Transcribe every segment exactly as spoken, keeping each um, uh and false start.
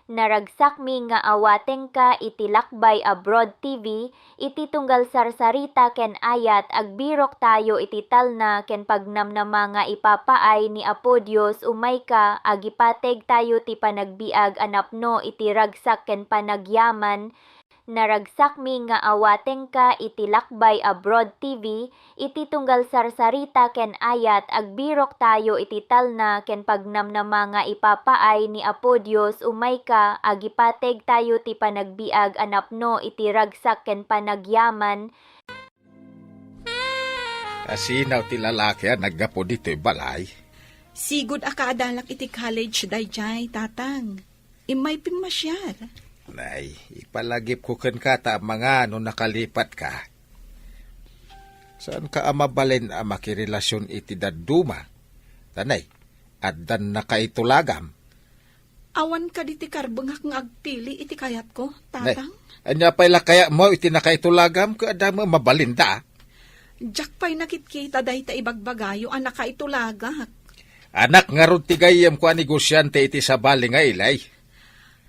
Naragsakmi nga awatengka iti Lakbay Abroad T V, iti tunggal sarsarita ken ayat, agbiroktayo iti talna ken pagnamnama nga ipapaay ni Apo Dios. Umayka, agipategtayo ti panagbiag a napno iti ragsak ken panagyaman. Naragsakmi nga awatengka iti Lakbay Abroad T V, iti tunggal sarsarita ken ayat, agbiroktayo iti talna ken pagnamnama nga ipapaay ni Apo Dios. Umayka, agipategtayo ti panagbiag a napno iti ragsak ken panagyaman. Asinaw ti lalaki a naggapu ditoy balay? Sigud a kaadalak iti college daydiay, Tatang. Immay pimmasiar. Nay, ipalagipko kenka ta amangan no nakalipatka. Saanka a mabalin a makirelasion iti dadduma? Ta nay, addan nakaitulagam. Awan kadi ti karbengak nga agpili iti kayatko, Nay, Tatang? Ania pay la kayatmo iti nakaitulagam ket adda met mabalinda? Diak pay nakitkita dayta ibagbagayo a nakaitulagak. Anak ngarud ti gayyemko a negosiante iti sabali nga ilay.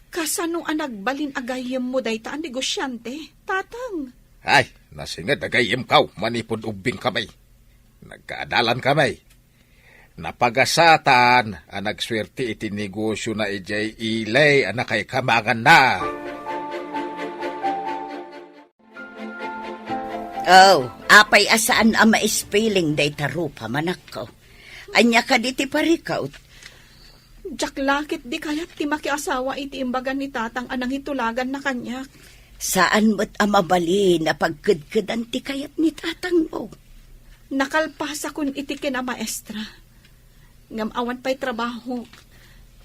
Kasano a nagbalin a gayyemmo dayta a negosiante, Tatang? Ay, nasinged a gayyemko manipud ubbingkami. Nagkaadalankami. Napagasatan a nagsuerte iti negosiona idiay ilay a nakaikamanganna. Oh, apay a saan a maispiling dayta rupa, manakko? Ania kadi ti parikut? Diak la ketdi kayat ti makiasawa iti imbaga ni Tatang a nangitulaganna kaniak. Saan met a mabalin a pagkedkedan ti kayat ni Tatangmo. Nakalpasakon iti kinamaestra. Ngem awan pay trabahok.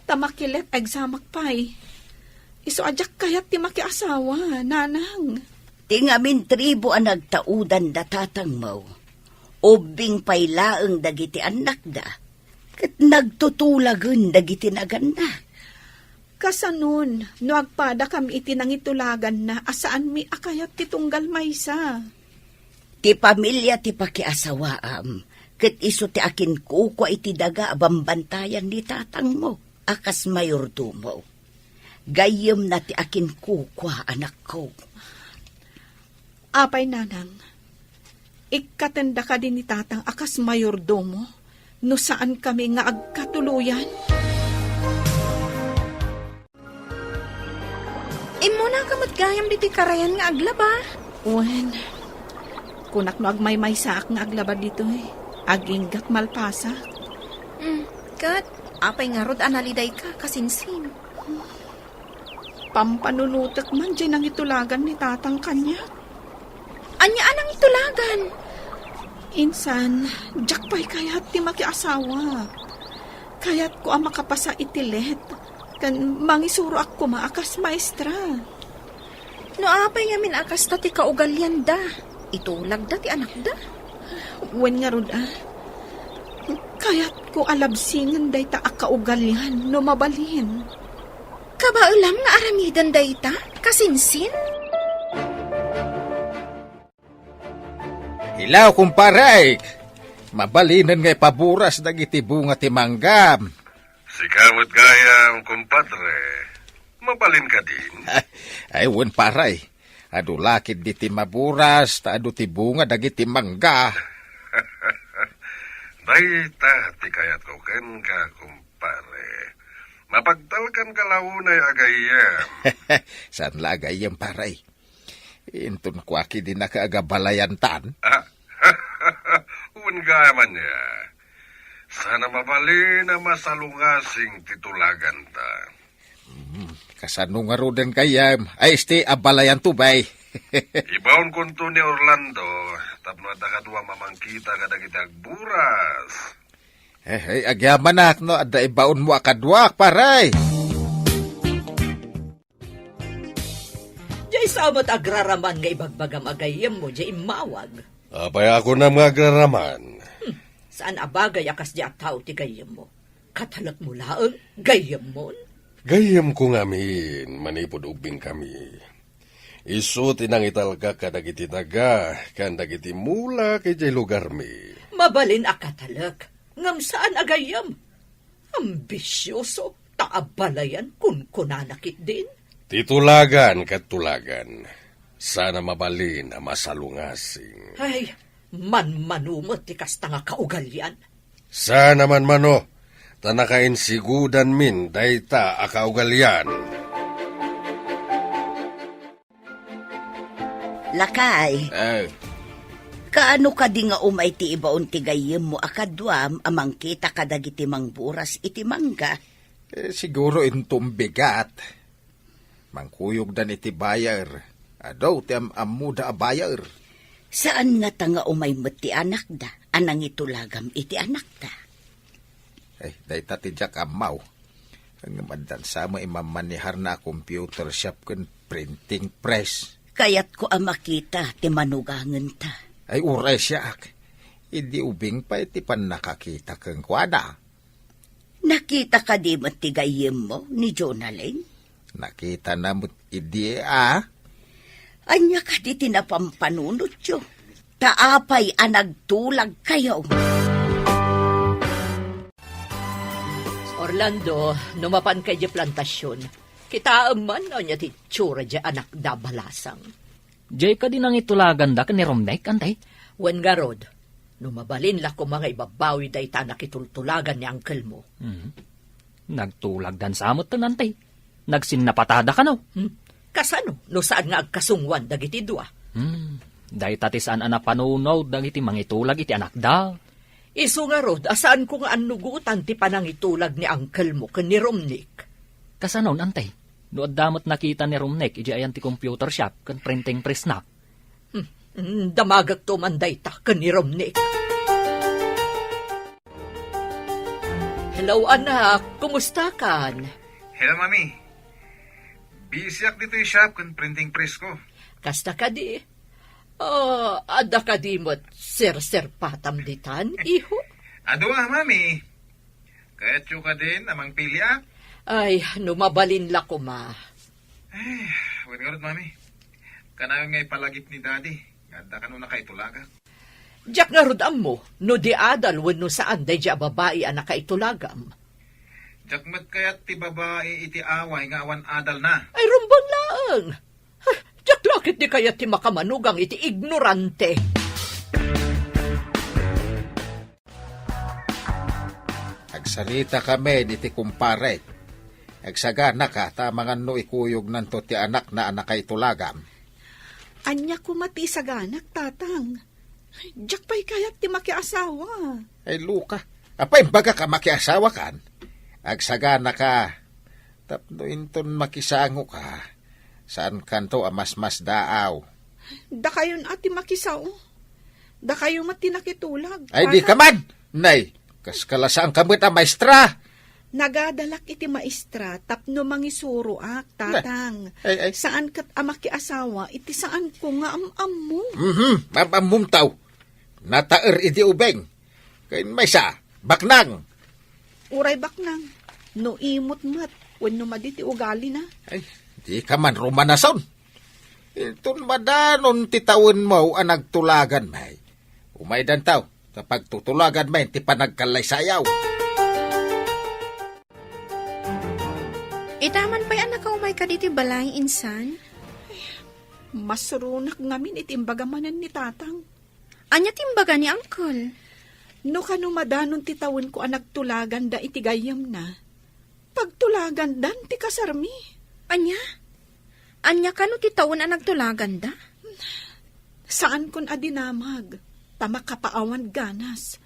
Ta makilep examak pay. Isu a diak kayat ti makiasawa, Nanang. Ti ngamin tribu a nagtaudan da Tatangmo, ubbing pay laeng dagiti annakda, ket nagtutulagen dagiti naganna. Kasanon, no agpadakam iti nangitulaganna a saanmi a kayat ti tunggal maysa? Ti pamilia ti pakiasawaam, ket isu ti akinkukua iti daga a bambantayan ni Tatangmo a kas mayordomo. Gayyemna ti akinkukua, anakko. Apay, Nanang, ikkatenda kadi ni Tatang a kas mayordomo no saankami nga agkatuloyan? Immunaka met gayam ditoy karayan nga aglaba. Wen, kunak no agmaymaysaak nga aglaba ditoy, aginggat malpasak. Hmm, ket apay ngarud a nalidayka, kasinsin? Pampanunotek man diay nangitulagan ni Tatang kaniak. Ania a nangitulagan? Insan, diak pay kayat ti makiasawa. Kayatko a makapasa iti let, ken mangisuroak koma a kas maestra. No apay ngamin a kasta ti kaugalianda, itulagda ti anakda. Wen ngarud a, kayatko a labsingen dayta a kaugalian no mabalin. Kabaelam nga aramiden dayta, kasinsin? Hello, kumparek! Mabalinen nga ipaburas dagiti bunga ti manggam. Sika met gayam, kumpadre. Mabalin kadin? Ay, wen, pare. Adu la ketdi ti maburas, ta adu ti bunga dagiti mangga. Dayta ti kayatko kenka, kumpare. Mapagtalkanka la unay a gayyem. Saan la a gayyem, pare? Inton kua ketdi nakaagabalayantan. Ah, wen gayam ania. Saan a mabalin a masalungasing ti tulaganta. Hmm, kasano ngaruden gayyem? Ay, isti, abalayanto, bay. Ibaonkonto ni Orlando, tapno adda kadua mamangkita kadagiti agburas. Eh, eh, agyamanak no adda ibaonmo a kaduak, pare. Diay sa met agraraman nga ibagbagam a gayyemmo diay immawag. Apay a kunam nga agraraman? Hmm, saan a bagay a kasdiay a tao ti gayyemmo. Katalekmo laeng, gayyemmon? Gayyemko ngamin, manipud ubbingkami. Isu ti nangitalkak kadagiti daga ken dagiti mulak idiay lugarmi. Mabalin a katalek, ngem saan a gayyem. Ambisioso, a abalayan kunkunana ketdin? Ti tulagan ket tulagan. Saan a mabalin a masalungasing. Ay, manmano met ti kasta nga kaugalian. Saan a manmano, ta nakainsigodanmin dayta a kaugalian. Lakay, Eh, kaano kadi nga umay ti ibaon ti gayyemmo a kaduam a mangkita kadagiti mangburas iti mangga? Eh, siguro inton bigat. Mangkuyogdan iti buyer. Adu ti am-ammoda a buyer. Saan ngata nga umay met ti anakda a nangitulagam iti anakda? Eh, dayta ti diak ammo. Ngem addan sa met imammaneharna a computer shop ken printing press. Kayatko a makita ti manugangenta. Ay, uray siak. Idi ubing pay ti pannakakita kenkuana. Nakita kadi met ti gayyemmo ni Jonalyn? Nakitana met idi a. Ania kadi ti napampanunotyo? Ta apay a nagtulagkayo? Orlando, no mapanka idiay plantasion, kitaem man no ania ti itsura diay anakda a balasang. Diay kadi nangitulaganda ken ni Romnek, Antay? Wen ngarud, no mabalin la koma nga ibabawi dayta a nakitultulagan ni angkelmo. Hmm. Nagtulagdan sa met, Antay. Nagsinnapatada kano? Hmm. Kasano no saan nga agkasungoan dagiti dua? Hmm. Dayta ti saan a napanunot dagiti mangitulag iti anakda. Isu ngarud a saanko nga annugotan ti panangitulag ni angkelmo ken ni Romnek. Kasano, Antay? No adda met nakita ni Romnek idiay ayan ti computer shop ken printing press na. Hmm, mm, damagekto man dayta ken ni Romnek. Hello, anak. Kumustakan? Hello, Mami. Busyak ditoy shop ken printing press ko. Kasta kadi? Ah, adda kadi met serserpatam ditan, iho? Adu a, Mami. Kayatyo kadin a mangpiliak? Ay, no mabalin la koma. Ay, wen ngarud, Mami. Kanayon nga ipalagip ni Daddy nga adda kano nakaitulagak. Diak ngarud ammo no di adal wenno saan daydiay a babai a nakaitulagam. Diak met kayat ti babai iti away nga awan adalna. Ay, rumbeng laeng. Ay, diak la ketdi kayat ti makamanugang iti ignorante. Agsaritakami iti kumpare. Agsaganaka ta amangan no ikuyognan to ti anakna a nakaitulagam. Ania koma ti isaganak, Tatang? Diak pay kayat ti makiasawa. Ay, Luka. Apay, imbagak a makiasawakan? Agsaganaka. Tapno inton makisangoka, saankanto a masmasdaaw. Dakayon a ti makisao. Dakayo met ti nakitulag. Ay, di ka man! Nay, kas kalasaanka met a maestra! Nagadalak iti maestra tapno mangisuroak, Tatang. Ay, ay. Saan ket a makiasawa iti saanko nga am-ammo. Mhm, am-ammom taw. Nataer idi ubing. Ken maysa, baknang. Uray baknang, no imot met wenno madi ti ugalina. Ay, di ka man rumanason. Inton madanon ti tawenmo a nagtulagan, may. Umaydantaw, ta pagtutulagan may ti panagkallaysayaw. Ita man pay a nakaumay ka ditoy balay, insan? Masuronak ngamin iti imbaga manen ni Tatang. Ania ti imbaga ni Uncle? No kano madanon ti tawenko a nagtulaganda iti gayyemna, pagtulagandan ti kasarmi. Ania? Ania kano ti tawen a nagtulaganda? Saankon a dinamag, ta makapaawan ganas.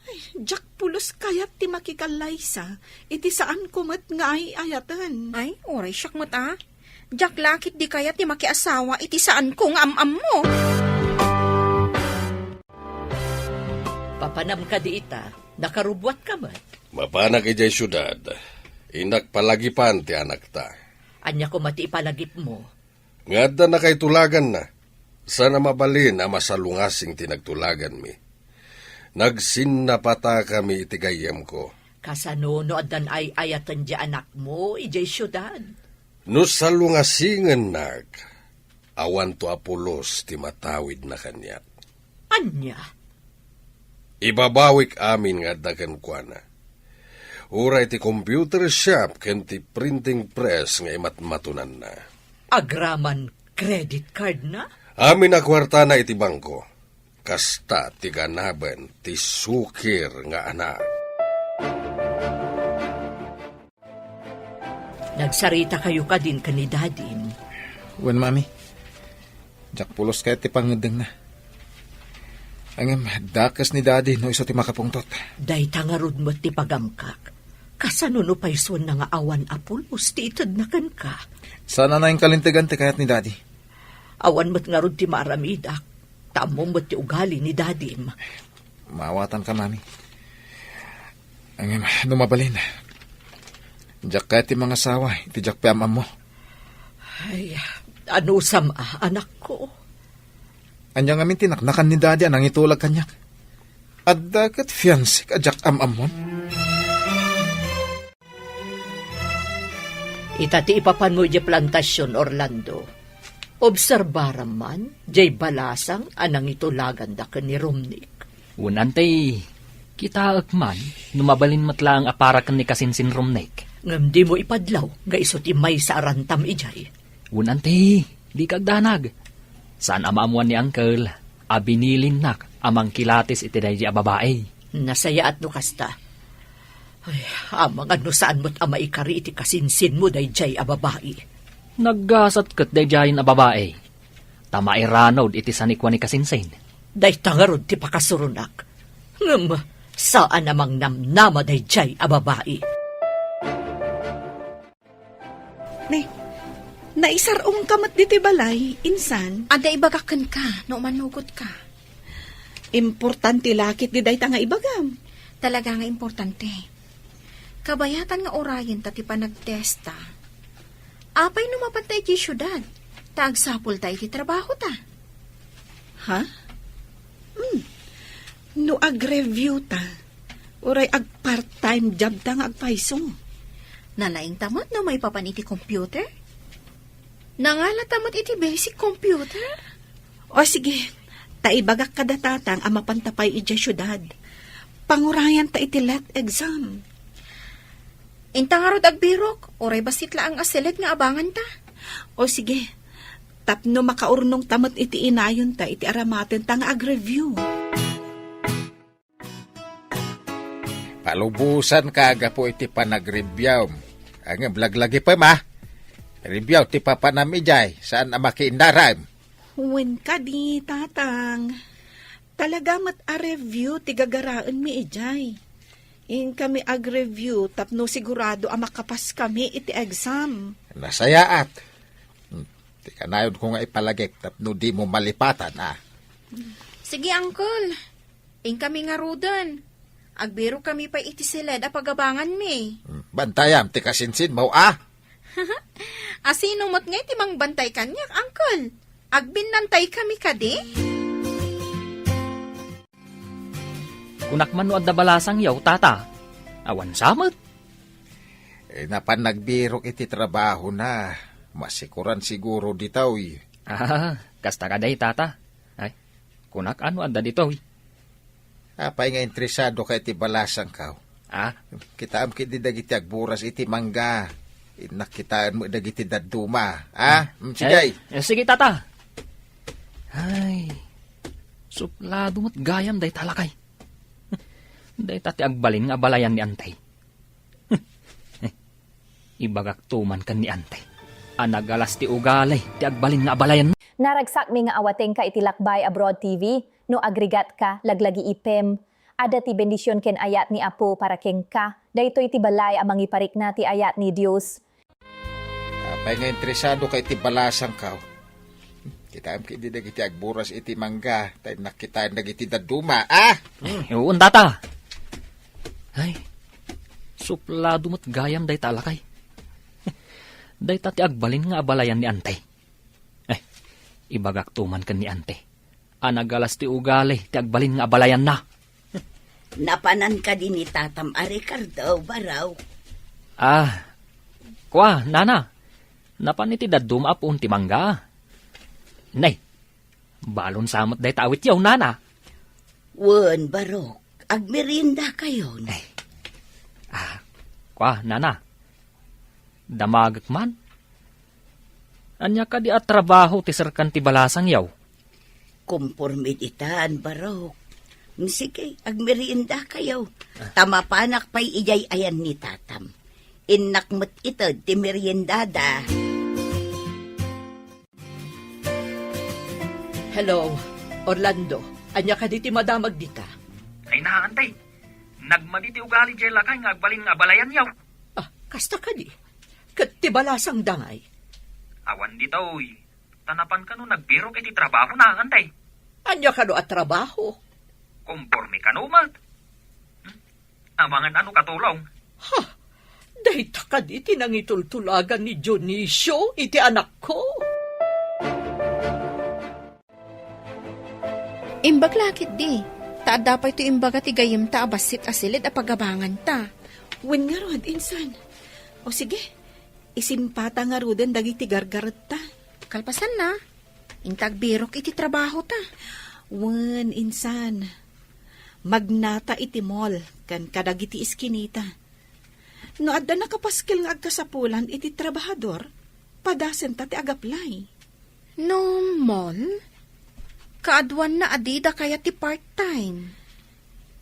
Ay, diak pulos kayat ti makikallaysa iti saanko met nga ay-ayaten. Ay, uray siak met a. Diak la ketdi kayat ti makiasawa iti saanko nga am-ammo. Papanam kadi ita, nakarubuatka met. Mapanak idiay siudad. Innak palagipan ti anakta. Ania koma ti ipalagipmo? Nga adda nakaitulaganna. Saan a mabalin a masalungasing ti nagtulaganmi. Nagsinnapatakami iti gayyemko. Kasano no addan ay-ayaten ti anakmo idiay siudad? No salungasingennak, awanto a pulos ti matawidna kaniak. Ania? Ibabawik amin nga adda kenkuana. Uray ti computer shop ken ti printing press nga imatmatonanna. Agraman credit card na? Amin a kuartana iti bangko. Kasta ti ganaben ti sukir nga anak. Nagsarita kayo kadin ken ni Dadim? Wen, Mami. Diak pulos kayat ti pangngeddengna. Ngem, dakes ni Dadi no isu ti makapungtot. Dayta ngarud met ti pagamkak. Kasano no paysuenna nga awan a pulos ti itedna kenka? Saan a nainkalintegan ti kayat ni Dadi. Awan met ngarud ti maaramidak. Ta ammom met ti ugali ni Dadim. Maawatanka, Mami. Ngem, no mabalin, diak kayat ti mangasawa iti diak pay am-ammo. Ay, anusam a, anakko? Ania ngamin ti naknakan ni Dadi a nangitulag kaniak? Adda ket fiancék a diak am-ammon? Ita ti ipapanmo idiay plantasion, Orlando. Obserbaram man, diay balasang a nangitulaganda ken ni Romnick. Wen, Antay, kitaek man, no mabalin met laeng a para ken ni kasinsin Romnick. Ngem dimo ipadlaw nga isu ti maysa a rantam idiay. Wen, Antay, dika agdanag. Saan a maammoan ni Uncle a binilinnak a mangkilatis iti daydiay a babai. Nasayaat no kasta. Ay, amangan no saan met a maikari iti kasinsinmo daydiay a babai. Naggasat ket daydiayen a babai. Ta mairanod iti sanikua ni kasinsin. Dayta ngarud ti pakasuronak. Ngem, saan a mangnamnama daydiay a babai. Ne, naisar-ongka met ditoy balay, insan? Adda ibagak kenka, no umanugotka. Importante la ketdi dayta nga ibagam. Talaga nga importante. Kabayatan nga urayen ta ti panagtesta. Apay no mapanta iti siudad, ta agsapul ta iti trabaho ta. Ha? Hmm. No ag-review ta, uray ag-part-time job ta nga agpayso. Nalaing ta met no maipapan iti computer? Nangala ta met iti basic computer? O sige, ta ibagak kada tatang a mapanta pay idiay siudad. Pangurayan ta iti let exam. Inta ngarud agbirok, uray bassit laeng a siled nga abangan ta. O sige, tapno makaurnong ta met iti inayon ta iti aramaten ta nga ag-review. Palubosanka gapu iti panag-review. Ngem laglagipem, a. Review ti papanam idiay, saan a makiindarem. Wen kadi, tatang. Talaga met a review ti gagaraenmi idiay. Inkami ag-review tapno sigurado a makapaskami iti exam. Nasayaat. Hmm, ti kanayonko nga ipalagip tapno dimo malipatan, a. Sige, Uncle. Inkami ngaruden. Agbirokami pay iti siled a pagabanganmi. Hmm, bantayam ti kasinsinmo, a. Asino met ngay ti mangbantay kaniak, Uncle? Agbinnantaykami kadi? Kunak man no adda balasangyo, tata. Awan sa met. Eh, napan nagbirok iti trabahona. Masikuran siguro ditoy. Ah, kasta kadi, tata. Ay, kunak no adda ditoy. Apay nga interesadoka iti balasangko? Ah? Kitaem ketdi dagiti agburas iti mangga. Innak kitaen met dagiti dadduma. Ah? Hmm. Mm, sige. Eh, eh, sige, tata. Ay, suplado met gayam dayta lakay. Dayta ti agbalin nga abalayan ni Antay. Ibagak to man ken ni Antay a nagalas ti ugali ti agbalin nga abalayan. Naragsakmi nga awatengka iti Lakbay Abroad T V. No agrigat ka, laglagi ipem. Adda ti bendision ken ayat ni Apo para kenka. Daytoy ti balay a mangiparikna ti ayat ni Dios. Apay nga interesado ka iti balasangko? Kitaem ketdi dagiti agburas iti mangga, ta innak kitaen dagiti dadduma, ah? Eh, uwan, tata. Ay, suplado met gayam dayta a lakay. Dayta ti agbalin nga abalayan ni Antay. Eh, ibagak to man ken ni Antay a nagalas ti ugali ti agbalin nga abalayanna. Napanan kadi ni tatam a Ricardo, Barok? Ah, kua, nana. Napan iti dadduma a puon ti mangga. Nay, balon sa met dayta awityo, nana. Wen, Barok, agmeriendakayon. Ay. Ah, Pa, nana. Damagek man. Ania kadi a trabaho ti serkan ti balasangyaw? Komporme ditan, Barok. Sige, agmeriendakayo. Ta mapanak pay idiay ayan ni tatam. Innak met ited ti meriendada. Hello, Orlando. Ania kadi ti madamag dita? Ay, naantay. Nagmadi ti ugali diay lakay nga agbalin nga abalayanyaw. Ah, kasta kadi. Ket ti balasangda ngay? Awan ditoy. Ta napan kano nagbirok iti trabaho na, antay. Ania kano a trabaho? Komporme kano met. Hmm? Amangan ano katulong? Ha? Dayta kadi ti nangitultulagan ni Dionisio iti anakko? Imbag la ketdi, ta adda pay ti imbaga ti gayyemta a bassit a siled a pagabanganta. Wen ngarud, insan. O sige, isimpata ngaruden dagiti gargaretta. Kalpasanna, inta agbirok iti trabahota. Wen, insan. Magnata iti mall ken kadagiti iskinita. No adda nakapaskil nga agkasapulan iti trabahador, padasenta ti agaplay. No mall, kaaduanna a dida kayat ti part-time.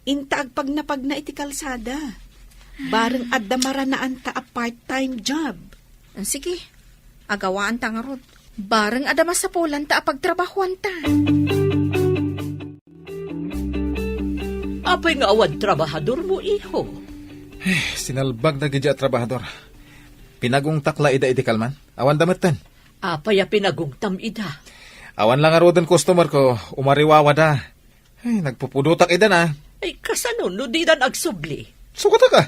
Inta agpagnapagna iti kalsada. Bareng adda maranaanta a part-time job. Ah, sige, agawaanta ngarud. Bareng adda masapulanta a pagtrabahuanta. Apay nga awan trabahadormo, iho? Eh, sinalbag dagiti a trabahador. Pinagungtak la ida iti kalman. Awan da metten. Apay a pinagungtam ida? Awan la ngaruden customer ko, umariwawada. Ay, nagpupudotak ida na. Ay, kasano no didan agsubli? Sukatak a.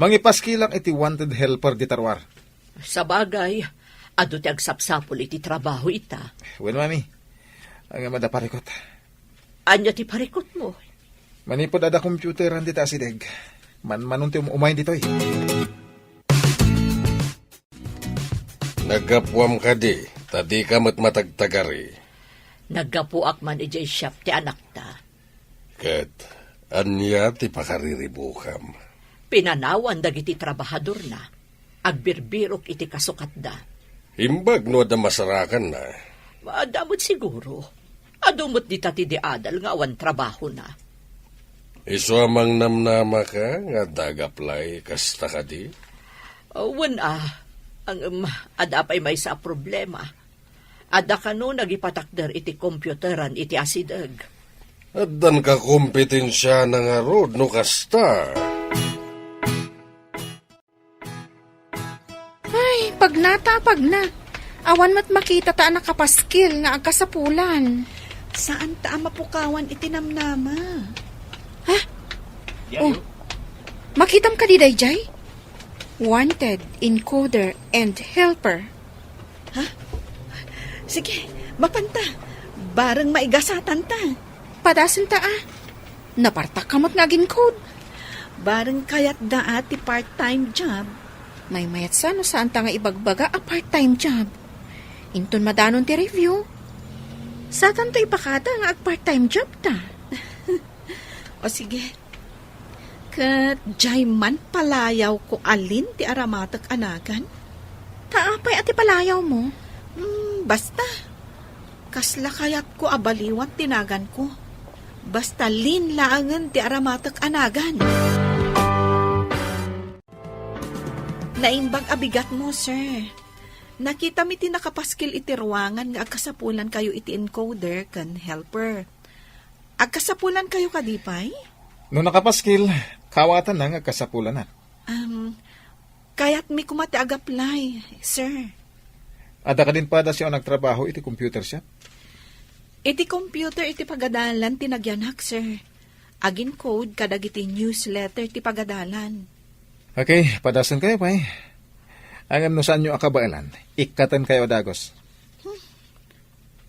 Mangipaskilak iti wanted helper dita ruar. Sabagay, adu ti agsapsapul iti trabaho ita. Wen, mami. Ngem adda parikut. Ania ti parikutmo? Manipud adda computeran dita asideg. Manmanon ti um-, umay ditoy. Naggapuam kadi, ta dika met matagtagari. Naggapuak man idiay shop ti anakta. Ket ania ti pakariribukam? Pinanawan dagiti trabahadorna. Agbirbirok iti kasukatda. Imbag no adda masarakanna. Adda met siguro. Adu met dita ti di adal nga awan trabahona. Isu a mangnamnamaka nga adda agaplay kasta kadi? Wen a, ngem adda pay maysa a problema. Adda kano nagipatakder iti computeran iti asideg. Addan kakompetensiana ngarud no kasta. Ay, pagna ta, pagna. Awan met makita ta a nakapaskil nga agkasapulan. Saan ta a mapukawan iti namnama. Ha? Oh, makitam kadi daydiay? Wanted, encoder, and helper. Ha? Sige, mapanta. Bareng maigasatan ta. Padasen ta, a. Napartak ka met nga agin-code. Bareng kayat da a ti part-time job. Maymayat sa no saan ta nga ibagbaga a part-time job. Inton madanon ti review, satan ta ipakada nga ag-part-time job ta. O sige. Ket diay man palayawko a Lynn ti aramatek a nagan? Ta apay a ti palayawmo? Hmm, basta. Kasla kayatko a baliwat ti naganko. Basta Lynn laengen ti aramatek a nagan. Naimbag a bigatmo, sir. Nakitami ti nakapaskil iti ruangan nga agkasapulankayo iti encoder ken helper. Agkasapulankayo kadi pay? No nakapaskil, kaawatanna nga agkasapulanna. Um, kayatmi koma ti agaplay, sir. Adda kadin padasenyo a nagtrabaho iti computer shop? Iti computer iti pagadalan ti nagyanak, sir. Agin-code kadagiti newsletter ti pagadalan. Okay, padasenkayo pay. Ngem no saanyo a kabaelan, ikkatenkayo a dagus. Hmm.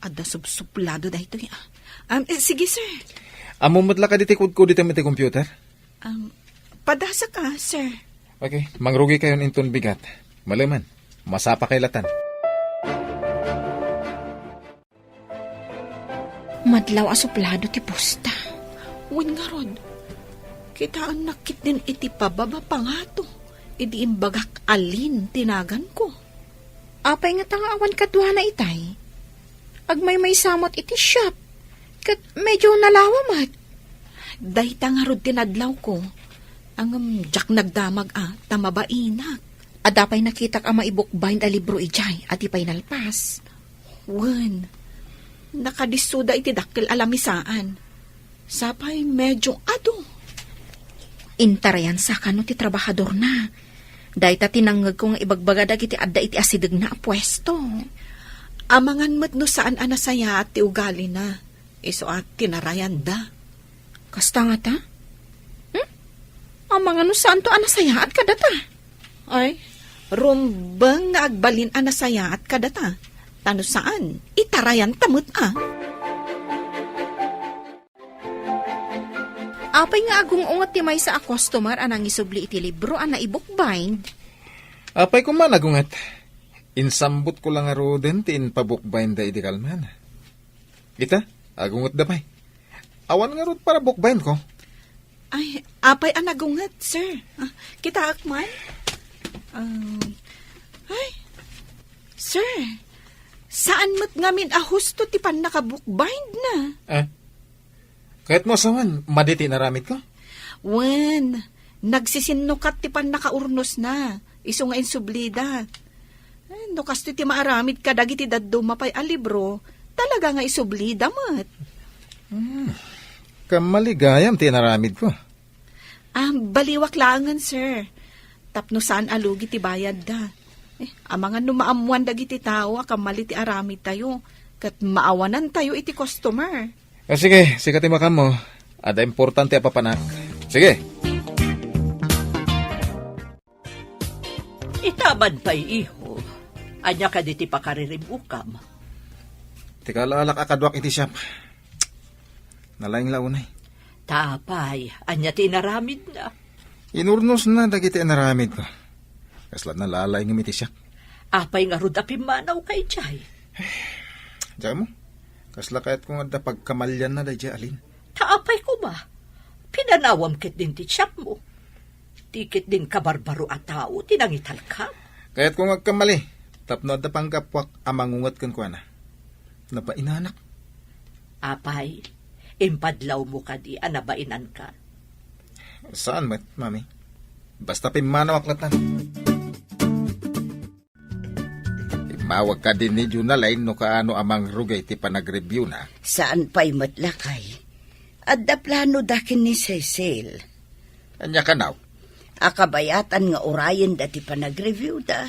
Adda subsuplado daytoy, a. Um, eh, sige, sir. Ammom met la kadi ti kudkuditem iti computer? Um, padasaka, sir. Okay, mangrugikayon inton bigat. Malemen, masapakay latan. Madlaw a suplado ti pusta. Wen ngarud, kitaennak ketdin iti pababa pangato. Idi imbagak Alin ti naganko. Apay ngata nga awan kaduana itay? Agmaymaysa met iti shop, ket medyo nalawa met. Dayta ngarud ti nadlawko, ngem diak nagdamag a ta mabainak. Adda pay nakitak a maibukbayn a libro idiay a di pay nalpas. Wen, nakadissoda iti dakkel a lamisaan. Sapay medyo adu. Intarayansa kano ti trabahadorna. Dayta ti nangngegko nga ibagbaga dagiti adda iti asidegna a puesto. Amangan met no saan a nasayaat ti ugalina, isu a tinarayanda. Kasta ngata? Hmm? Amangan no saanto a nasayaat kadata? Ay, rumbeng nga agbalin a nasayaat kadata. Ta no saan, itarayanta met a. Apay nga agung-unget ti maysa a customer a nangisubli iti libro a naibookbind? Apay koma nagunget. Insambotko la ngaruden ti impabookbinda idi kalman. Ita, agungetda pay. Awan ngarud para bookbindko. Ay, apay a nagunget, sir? Ah, kitaek man? Um, ay, sir, saan met ngamin a husto ti pannakabookbindna? Ah, kayatmo a sawen, madi ti inaramidko? Wen, nagsisinnukat ti pannakaurnosna, isu nga insublida. Eh, no kastoy ti maaramid kadagiti dadduma pay a libro, talaga nga isublida met. Hmm. Kammali gayam ti inaramidko. Ah, baliwak laengen, sir. Tapno saan a lugi ti bayadda. Eh, amangan no maammoan dagiti tao a kammali ti aramidtayo, ket maawanantayo iti customer. Ah, sige, sika ti makaammo. Adda importante a papanak. Sige. Itaman pay, iho. Ania kadi ti pakariribukam? Ti kaalaalak a kaduak iti siap. Nalaing la unay. Ta apay, ania ti inaramidna? Inurnosna dagiti inaramidko. Kasla nalalaingem iti siak. Apay ngarud a pimmanawka idiay? Diak ammo, kasla kayatko nga adda pagkamalianna daydiay Alin. Ta apay koma, pinanawam ketdin ti siapmo. Ti ketdin kabarbaro a tao ti nangitalka. Kayatko nga agkammali, tapno adda panggapuak a mangunget kenkuana. Nabainanak. Apay, impadlawmo kadi a nabainanka? Saan met, Mami. Basta pimmanawak latta. Immawag kadi ni Junalain no kaano a mangrugay ti panagreviewna. Saan pay met, lakay. Adda planoda ken ni Cecil. Ania kano? A kabayatan nga urayenda ti panagreviewda,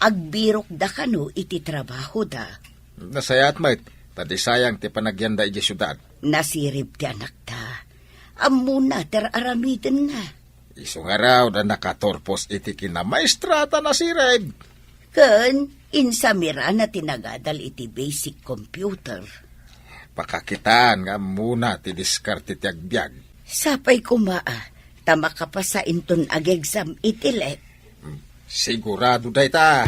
agbirokda kano iti trabahoda. Nasayaat met, ta di sayang ti panagyanda idiay siudad. Nasirib ti anakta. Ammona ti ar-aramidenna. Isu ngarud a nakaturpos iti kinamaestra ta nasirib. Ken insamirana ti nagadal iti basic computer. Pakakitaan nga ammona ti diskarte ti agbiag. Sapay koma a, ta makapasa inton ag-exam iti let. Hmm, sigurado dayta.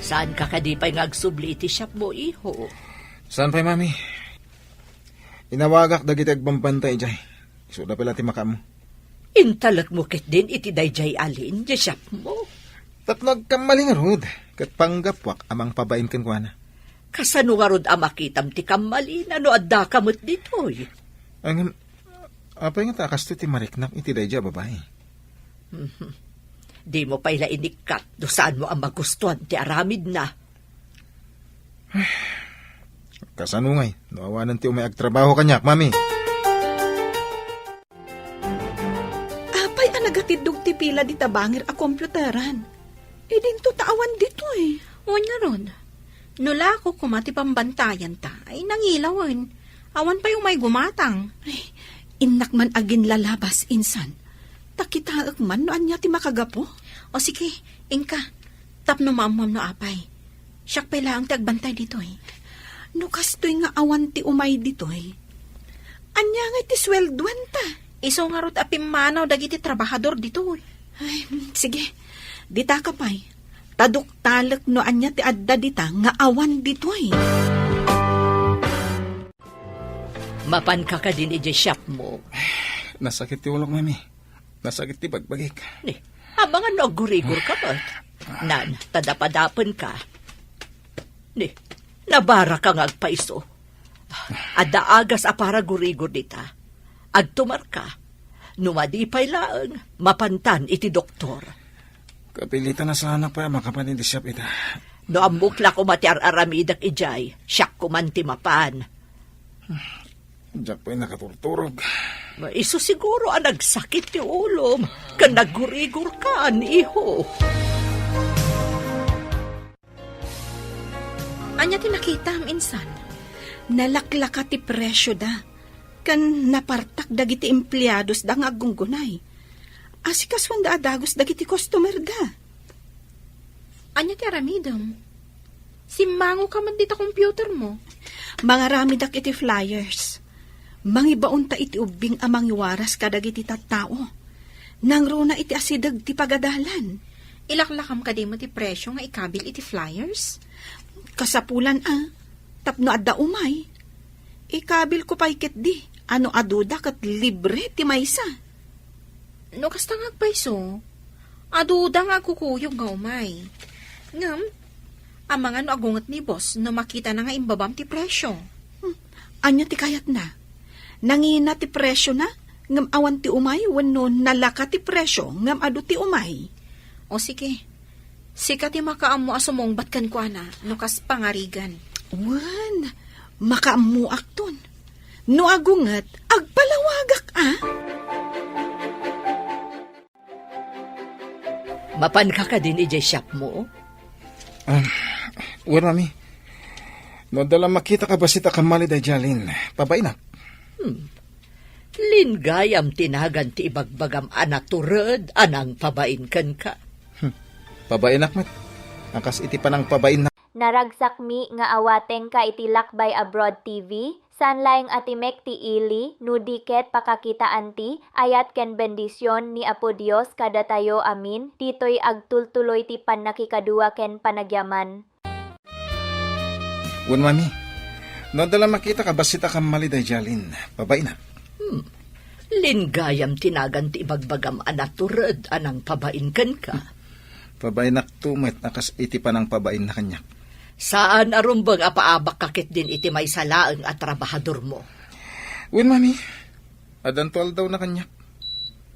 Saanka kadi pay nga agsubli iti siapmo, iho? Saan pay, Mami? Inawagak dagiti agbambantay idiay. Isuda pay la ti makaammo. Intalekmo ketdin iti daydiay Alin, diay siapmo? Tapno agkammali ngarud, ket panggapuak a mangpabain kenkuana. Kasano ngarud a makitam ti kammalina no addaka met ditoy? Ngem, apay ngata a kastoy ti mariknak iti daydiay a babai? Mhm. Dimo pay la inikkat no saanmo a magustuan ti aramidna. Kasano ngay no awanen ti umay agtrabaho kaniak, Mami? Apay a nagatiddog ti pila dita bangir a komputaran? Idinto ta awan ditoy. Wen ngarud, no lako koma ti pambantayanta, ay nangilawen. Awan pay umay gumatang. Ay, innak man aginlalabas, insan. Ta kitaek man no ania ti makagapu. O sige, inka. Tapno maammuam no apay. Siak pay laeng ti agbantay ditoy. No kastoy nga awan ti umay ditoy, ania ngay ti sueldoanta? Isu ngarud a pimmanaw dagiti trabahador ditoy. Ay, sige. Ditaka pay. Ta duktalek no ania ti adda dita nga awan ditoy. Mapanka kadin idiay siapmo? Nasakit ti ulok, Mami. Nasakit ti bagbagik. Ni, amangan no aggurigor ka met. Nan, tadapadapen ka. Ni, nabara ka nga agpaiso. Adda agas a para gurigor dita. Agtumar ka. No madi pay laeng, mapantan iti doktor. Kapilitan a saanak pay a makapan iti siap ita. No ammok la koma ti ar-aramidek idiay, siak koman ti mapan. Diak pay nakaturturog. Isu siguro a nagsakit ti ulom, ken naggurigor ka, iho. Ania ti nakitam, insan? Nalaklaka ti presioda, ken napartak dagiti empleadosda nga aggunggunay. Asikasuanda a dagus dagiti customerda. Ania ti aramidem? Simmangoka met dita computermo. Mangaramidak iti flyers. Mangibaonta iti ubbing a mangiwaras kadagiti tattao. Nangruna iti asideg ti pagadalan. Ilaklakam kadi met ti presio nga ikabil iti flyers? Kasapulan a, tapno adda umay. Ikabilko pay ketdi, a no aduda ket libre ti maysa. No kasta nga agpayso, aduda nga agkukuyog nga umay. Ngem, amangan no agunget ni boss no makitana nga imbabam ti presio. Hmm, ania ti kayatna? Nangina ti presiona, ngem awan ti umay wenno nalaka ti presio, ngem adu ti umay? O sige, sika ti makaammo a sumungbat kenkuana no kas pangarigan. Wen, makaammoakton. No agunget, agpalawagak a. Mapanka kadin idiay shopmo? Ah, wen, Mami. No adda la makita a bassit a kammali daydiay Lin, pabainak. Hmm. Lin gayam ti nagan ti ibagbagam a natured a nangpabain kenka. Hmm. Pabainak met. A kas iti panangpabainna. Naragsakmi nga awatengka iti Lakbay Abroad T V, saan laeng a timek ti ili, no di ket pakakitaen ti ayat ken bendision ni Apo Dios kadatayo amin, ditoy agtultuloy ti pannakikadua ken panagyaman. Wen, Mami, no adda la makita a bassit a kammali daydiay Lin, pabainak. Hmm. Lin gayam ti nagan ti ibagbagam a natured a nangpabain kenka. Pabainakto met a kas iti panangpabainna kaniak. Saan a rumbeng a paabakka ketdin iti maysa laeng a trabahadormo. Wen, Mami, addanto aldawna kaniak.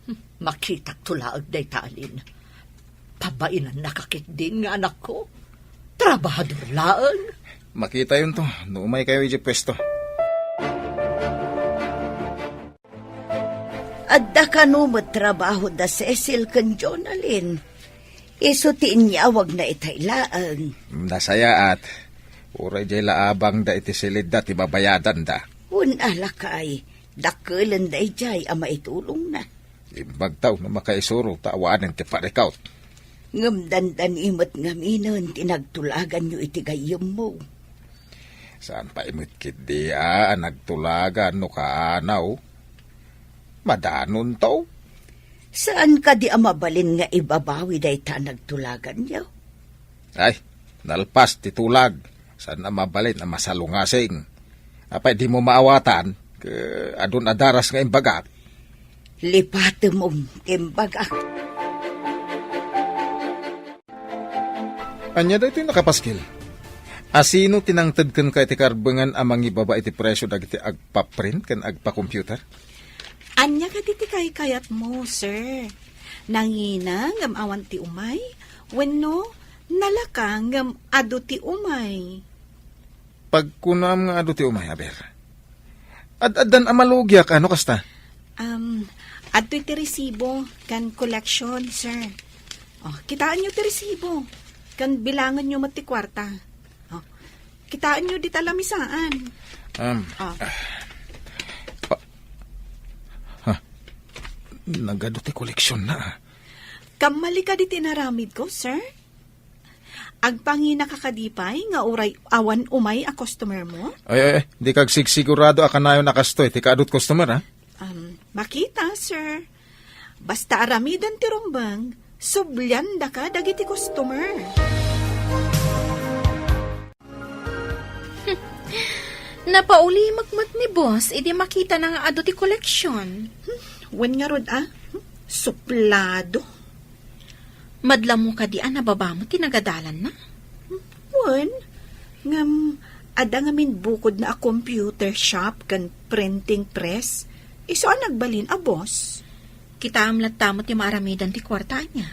Hmm, makitakto laeng dayta, Lin. Pabainannaka ketdin nga anakko. Trabahador laeng. Makitayonto no umaykayo idiay puesto. Adda kano met trabaho da Cecil ken Jonalyn? Isu ti inyawagna itay laeng. Nasayaat. Uray diay la abangda iti silidda ti babayadanda. Wen a, lakay, dakkelenda idiay a maitulongna. Imbagtaw no makaisuro ta awanen ti parikaut. Ngem dandani met ngaminen ti nagtulaganyo iti gayyemmo. Saan pay met ketdi a nagtulagan no kaanaw? Madanonto. Saan kadi a mabalin nga ibabawi dayta a nagtulaganyo? Ay, nalpas ti tulag. Saan a mabalin a masalungasing. Apay dimo maawatan, ke adun a daras nga imbagak. Lipatem ti imbagak. Ania daytoy, nakapaskil? Asino ti nangted kenka iti karbengan a mangibaba iti presio dagiti agpaprint ken agpacomputer? Ania kadi ti kaykayatmo, sir? Nangina ngem awan ti umay? Wenno nalaka ngem adu ti umay? Pagkunaam nga adu ti umay, aber. Ad-addan a malugiak, ano kasta? Um, adtoy ti resibo ken collection, sir. Oh, kitaenyo ti resibo. Ken bilangenyo met ti kuarta. Oh, kitaenyo dita lamisaan. Um, Oh. ah, pa-, ha, nagadu ti koleksionna, ah. Kammali kadi ti inaramidko, sir? Agpanginaka kadi pay nga uray awan umay a customermo? Ay, ay, ay, dika agsigsigurado a kanayon a kastoy ti kaadut customer, ha? Um, makita, sir. Basta aramiden ti rumbeng, subliandaka dagiti customer. Napaulimek met ni boss idi makitana nga adu ti koleksiyon. Hmm, Wen ngarud a, hmm? Suplado. Madla mo kadi a nababa met ti nagadalanna? Wen, ngem adda ngamin bukodna a computer shop ken printing press. Isu a nagbalin a boss. Kitaem latta met ti maaramidan ti kuarta ania.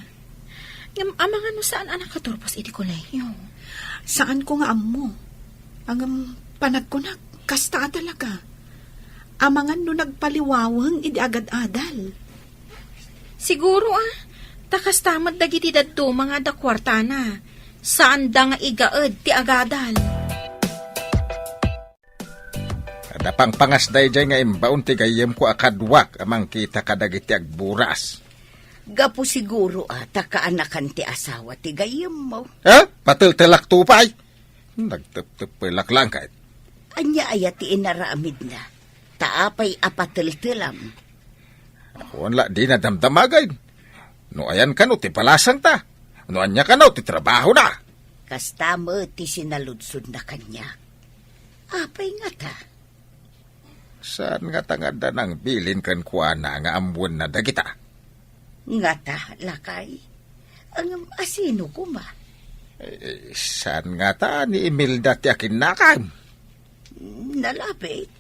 Ngem amangan no saan a nakaturpos iti kolehiyo? Saanko nga ammo. Ngem panagkunak, kasta a talaga. Amangan no nagpaliwaweng idi agad-adal. Siguro a, ta kasta met dagiti dadduma nga adda kuartana. Saanda nga igaed ti agadal. Adda pangpangas daydiay nga imbaon ti gayyemko a kaduak a mangkita kadagiti agburas. Gapu siguro a ta kaanakan ti asawa ti gayyemmo. Ha? Pateltelakto pay? Nagteptepelak lang ket. Ania aya ti inaramidna? Ta apay a pateltelam? Awan la dina damdamagay. No ayan kano ti palasangta? No ania kano ti trabahona? Kasta met ti sinaludsodna kaniak. Apay ngata? Saan ngata nga adda nangbilin kenkuana nga ammoenna dagita? Ngata, lakay? Ngem asino koma? Eh, saan ngata ni Imelda ti akinnakam? Nalabit.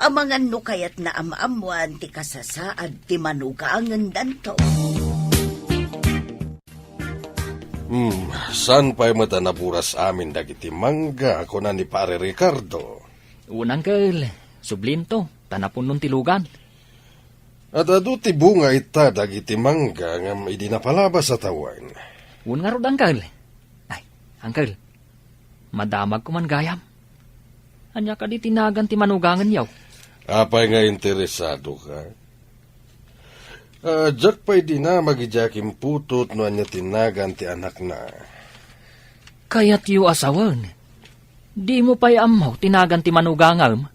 Amangan no kayatna a maammoan ti kasasaad ti manugangendanto. Hmm, saan pay met a naburas amin dagiti mangga, kuna ni Pare Ricardo. Wen, Uncle, sublinto, ta napunnon ti lugan. Ad-adu ti bunga ita dagiti mangga ngem idi napalabas a tawen. Wen ngarud, Uncle. Ay, Uncle, madamagko man gayam. Ania kadi ti nagan ti manugangenyo? Apay nga interesadoka? Ah, diak pay dinamag idiay akimputot no ania ti nagan ti anakna. Kayatyo a sawen, dimo pay ammo ti nagan ti manugangem?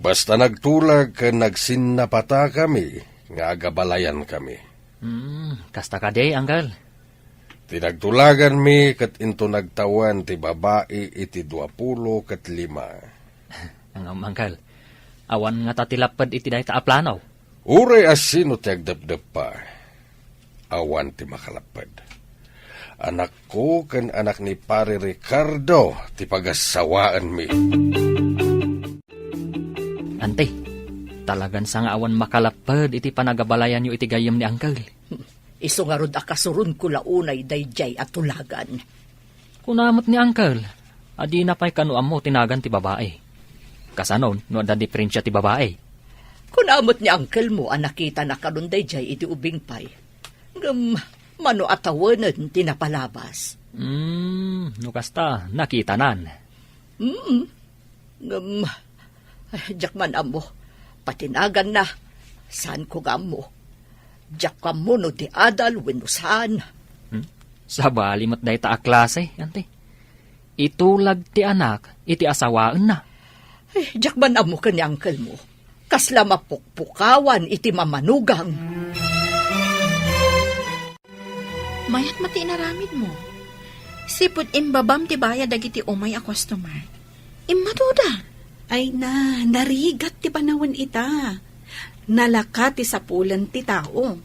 Basta nagtulag ken nagsinnapatakami nga agabalayankami. Hmm, kasta kadi, Uncle. Ti nagtulaganmi ket into nagtawen ti babai iti duapulo ket lima. Ngem, Uncle, awan ngata ti lapped iti dayta a plano? Uray a sino ti agdepdeppa, awan ti makalapped. Anakko ken anak ni Pare Ricardo ti pagassawaenmi. Ante, talagan sa nga awan makalapped iti panagabalayanyo iti gayyem ni Uncle. Isu ngarud a kasuronko la unay daydiay a tulagan. Kuna met ni Uncle a dina pay kano ammo ti nagan ti babai. Kasanon no adda diferensia ti babai? Kuna met ni Uncle mo a nakitana kanon daydiay idi ubing pay. Ngem mano a tawenen ti napalabas? Hmm, no kasta, nakitanan. Mm. Ngem, ay, diak man ammo. Pati naganna, saanko nga ammo. Diak ammo no di adal wenno saan. Hmm? Sabali met dayta a klase, Ante. Itulag ti anak iti asawaenna. Ay, diak man ammo ken ni uncle mo. Kasla mapukpukawan iti mamanugang. Mayat met ti inaramidmo. Sipud imbabam ti bayad dagiti umay a customer. Immaduda. Ay na, narigat ti panawen ita. Nalaka ti sapulen ti tao.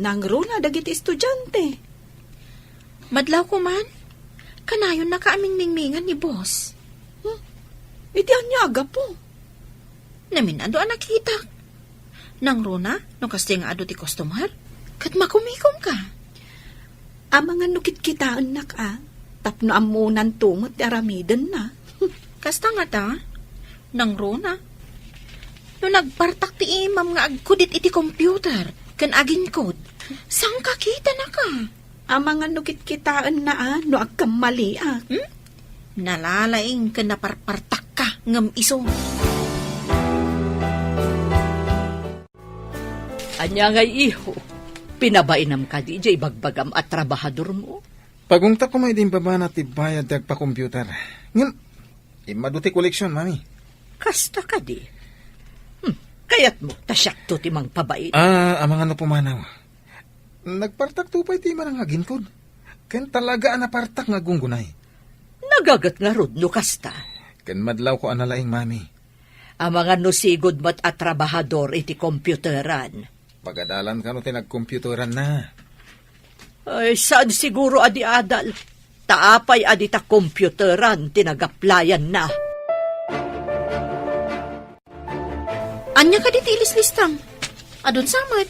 Nangruna dagiti estudiante. Madlaw koman, kanayonnaka a mingmingmingan ni boss. Hmm? Iti ania a gapu? Namin-adu a nakitak. Nangruna, no kasta nga adu ti customer, ket makumikomka. Amangan no kitkitaennak a, tapno ammonanto met ti aramidenna. Kasta ngata, nangruna. No nagpartak ti imam nga agkudit iti computer ken aginkod, sangkakitanaka. Amangan no kitkitaenna a no agkammaliak. Hmm? Nalalaing ken naparpartakka ngem isu. Ania ngay, iho? Pinabainam kadi diay ibagbagam a trabahadormo? Pagungtak koma idi imbabana ti bayad ti agpa-computer. Ngem, immadu ti koleksion, Mami. Kasta kadi? Hmm, kayatmo ta siakto ti mangpabain? Ah, amangan no pumanaw. Nagpartakto pay ti imana nga aginkod. Ken talaga a napartak nga aggunggunay. Nagaget ngarud no kasta. Ken madlawko a nalaing, Mami. Amangan no sigud met a trabahador iti computeran. Pagadalan kano ti nagkompyuteranna? Ay, saan siguro a di adal? Ta apay a dita kompyuteran ti nagaplayanna? Ania kadi ti ilislistam? Adun sa met?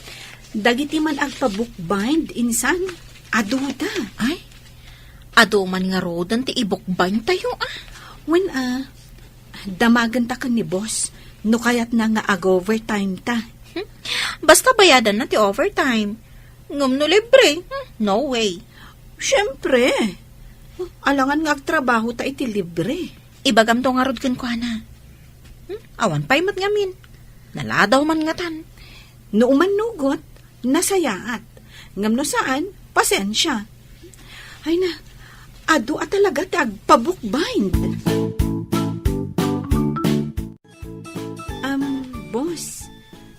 Dagiti man agpa-bookbind, insan, aduda. Ay, adu man ngaruden ti i-bookbind tayo, ah. Wen, ah, damagenta ken ni boss, no kayatna nga ag-overtime ta. Hmm? Basta bayadanna ti overtime. Ngem no libre, hmm, no way. Siempre. Alangan nga agtrabaho ta iti libre. Ibagamto ngarud kenkuana. Hmm? Awan pay met ngamin. Naladaw man ngatan. No umannugot, nasayaat. Ngem no saan, pasensia. Ay na, adu a talaga ti agpa-bookbind. Um, boss,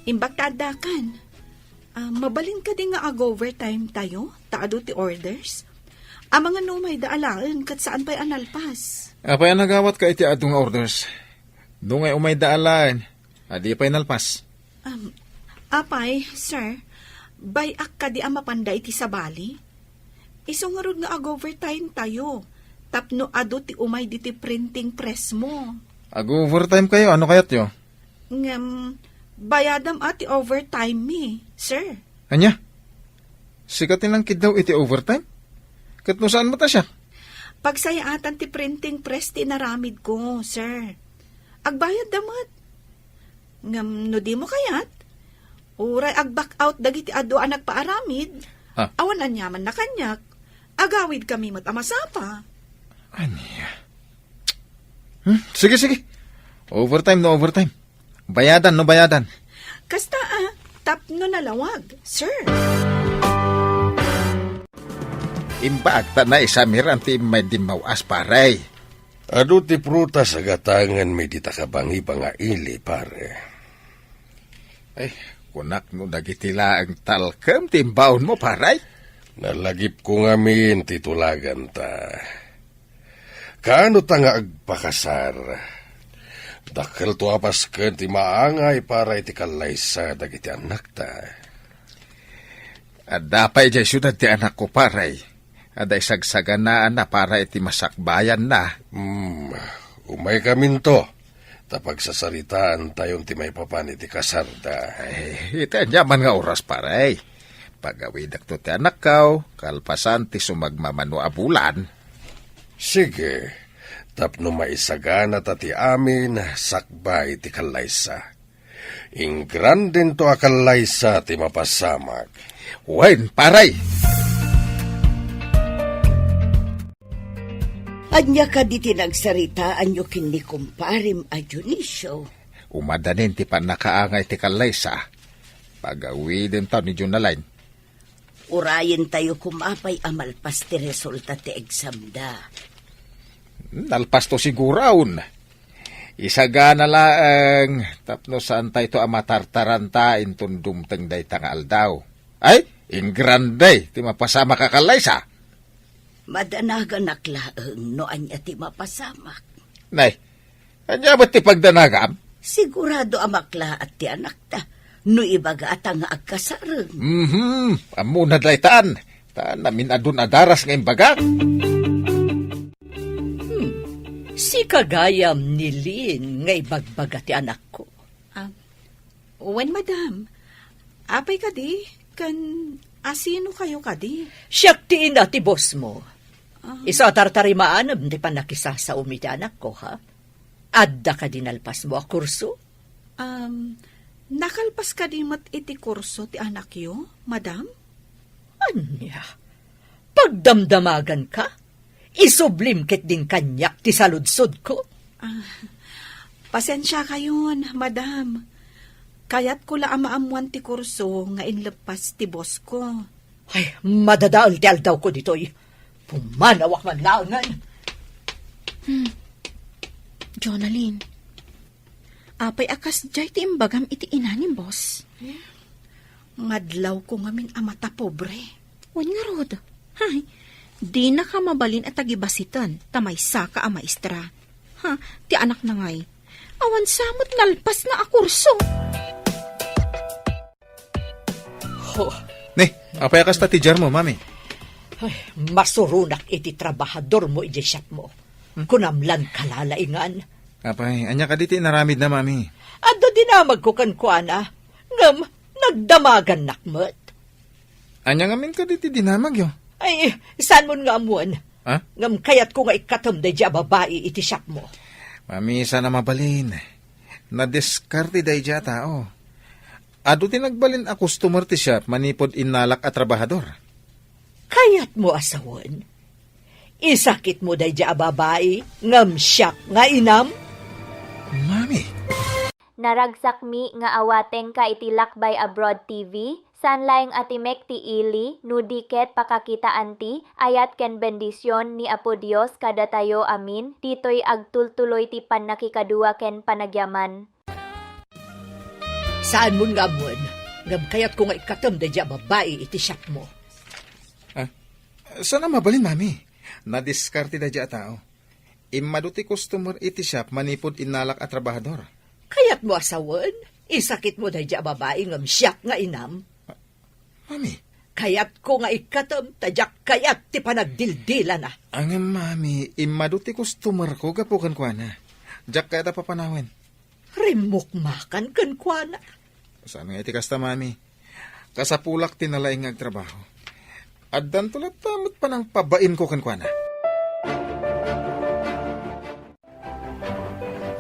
imbag ta addakan. Ah, mabalin kadi nga ag-overtime tayo, ta adu ti orders? Amangan no umayda alaen ket saan pay a nalpas. Apay a nagawatka iti adu nga orders? Dungay umayda alaen, adi pay nalpas. Um, apay, sir, bay-ak kadi a mapanda iti sabali? Isu ngarud nga ag-overtime tayo, tapno adu ti umay diti printing press mo. Ag-overtime kayo, ano kayatyo? Ngem, bayadam a ti overtime mi, sir. Ania? Sika ti nangkiddaw iti overtime? Ket no saan met a siak? Pagsayaatan ti printing press ti inaramid ko, sir. Agbayad da met. Ngem no di mo kayat, uray ag-back out dagiti adu a nagpaaramid, ah, awan aniaman na kaniak, agawid kami met a masapa. Ania? Hmm? Sige, sige. Overtime no overtime. Bayadan no bayadan. Kasta, ah, tapno nalawag, sir. Imbag ta naisamiran ti immay dimmaw-as, pare. Adu ti prutas a gatanganmi dita kabangiba nga ili, pare. Ay, kunak no dagiti laeng talkem ti imbaonmo, pare. Nalagipko ngamin ti tulaganta. Kaano ta nga agpakasar? Dakkelto a pasken ti maangay para iti kallaysa dagiti annakta. Adda pay idiay siudad ti anakko, pare. Adda isagsaganaanna para iti masakbayanna. Hmm, umaykaminto, ta pagsasaritaantayon ti maipapan iti kasarda. Ay, iti aniaman nga oras, pare. Pagawidekto ti anakkaw, kalpasan ti sumagmamano a bulan. Sige, tapno maisaganata ti amin sakbay ti kallaysa. Ingrandento a kallaysa ti mapasamak. Wen, pare! Ania kadi ti nagsaritaanyo ken ni kumparem a Dionisio? Umadanin ti pannakaangay ti kallaysa. Pagawidentaw ni Jonalyn. Urayentayo koma pay a malpas ti resulta ti examda. Nalpasto siguron. Isagana laeng tapno saantayto a matartaranta inton dumteng dayta nga aldaw. Ay, ingrande ti mapasamak a kallaysa. Madanaganak laeng no ania ti mapasamak. Nay, ania met ti pagdanagam? Sigurado a maklaat ti anakta no ibagata nga agkasareng. Mhm, ammona daytan. Ta namin-adun a daras nga imbagak. Hmm, sika gayam ni Lynn nga ibagbaga ti anakko. Ah, wen, madam. Apay kadi? Ken asino kayo kadi? Siak ti ina ti boss mo. Ah. Isu a tartarimaanam ti pannakisasaom iti anakko, ha? Adda kadi nalpasmo a kurso? Um, nakalpas kadi met iti kurso ti anakyo, madam? Ania? Pagdamdamagan ka? Isublim ketdin kaniak ti saludsodko. Ah, pasensia kayon, madam. Kayatko la a maammoan ti kurso nga inleppas ti boss ko. Ay, madadael ti aldawko ditoy. Pumanawak man laengen. Hmm. Jonalyn, apay a kasdiay ti imbagam iti ina ni boss? Eh, madlawko ngamin a matapobre. Wen ngarud. Ay, dinaka mabalin a tagibasiten ta maysaka a maestra. Ha, ti anakna ngay, awan sa met nalpasna a kurso. Oh. Ni, apay a kasta ti diarmo, Mami? Ay, masuronak iti trabahadormo idiay shopmo. Hmm? Kunam lan kalalaingan. Apay, ania kadi ti inaramidna, Mami? Adda dinamagko kenkuana, ngem nagdamagannak met. Ania ngamin kadi ti dinamagyo? Ay, saanmon nga ammoen. Ha? Ngem kayatko nga ikkatem daydi a babai iti shopmo. Mami, saan a mabalin. Nadiskarte daydi a tao. Adu ti nagbalin a customer ti shop manipud innalak a trabahador. Kayatmo a sawen? Isakitmo daydi a babai ngem siak nga inam? Mami. Naragsakmi nga awatengka iti Lakbay Abroad T V, saan laeng a timek ti ili, no di ket pakakitaanti, ayat ken bendision ni Apo Dios kadatayo amin, ditoy agtultuloy ti pannakikadua ken panagyaman. Saanmon nga ammoen, ngem kayatko nga ikkatem daydi a babai iti shopmo. Ah, saan a mabalin, Mami? Nadiskarte daydi a tao. Immadu ti customer iti shop manipud innalak a trabahador. Kayatmo a sawen? Isakitmo daydi a babai ngem siak nga inam? Mami. Kayatko nga ikkatem ta diak kayat ti panagdildilana. Ngem, Mami, immadu ti customerko gapu kenkuana. Diak kayat a papanawen. Rimmukmakan kenkuana. Saan nga iti kasta, Mami? Kasapulak ti nalaing nga agtrabaho. Addanto latta met panangpabainko kenkuana.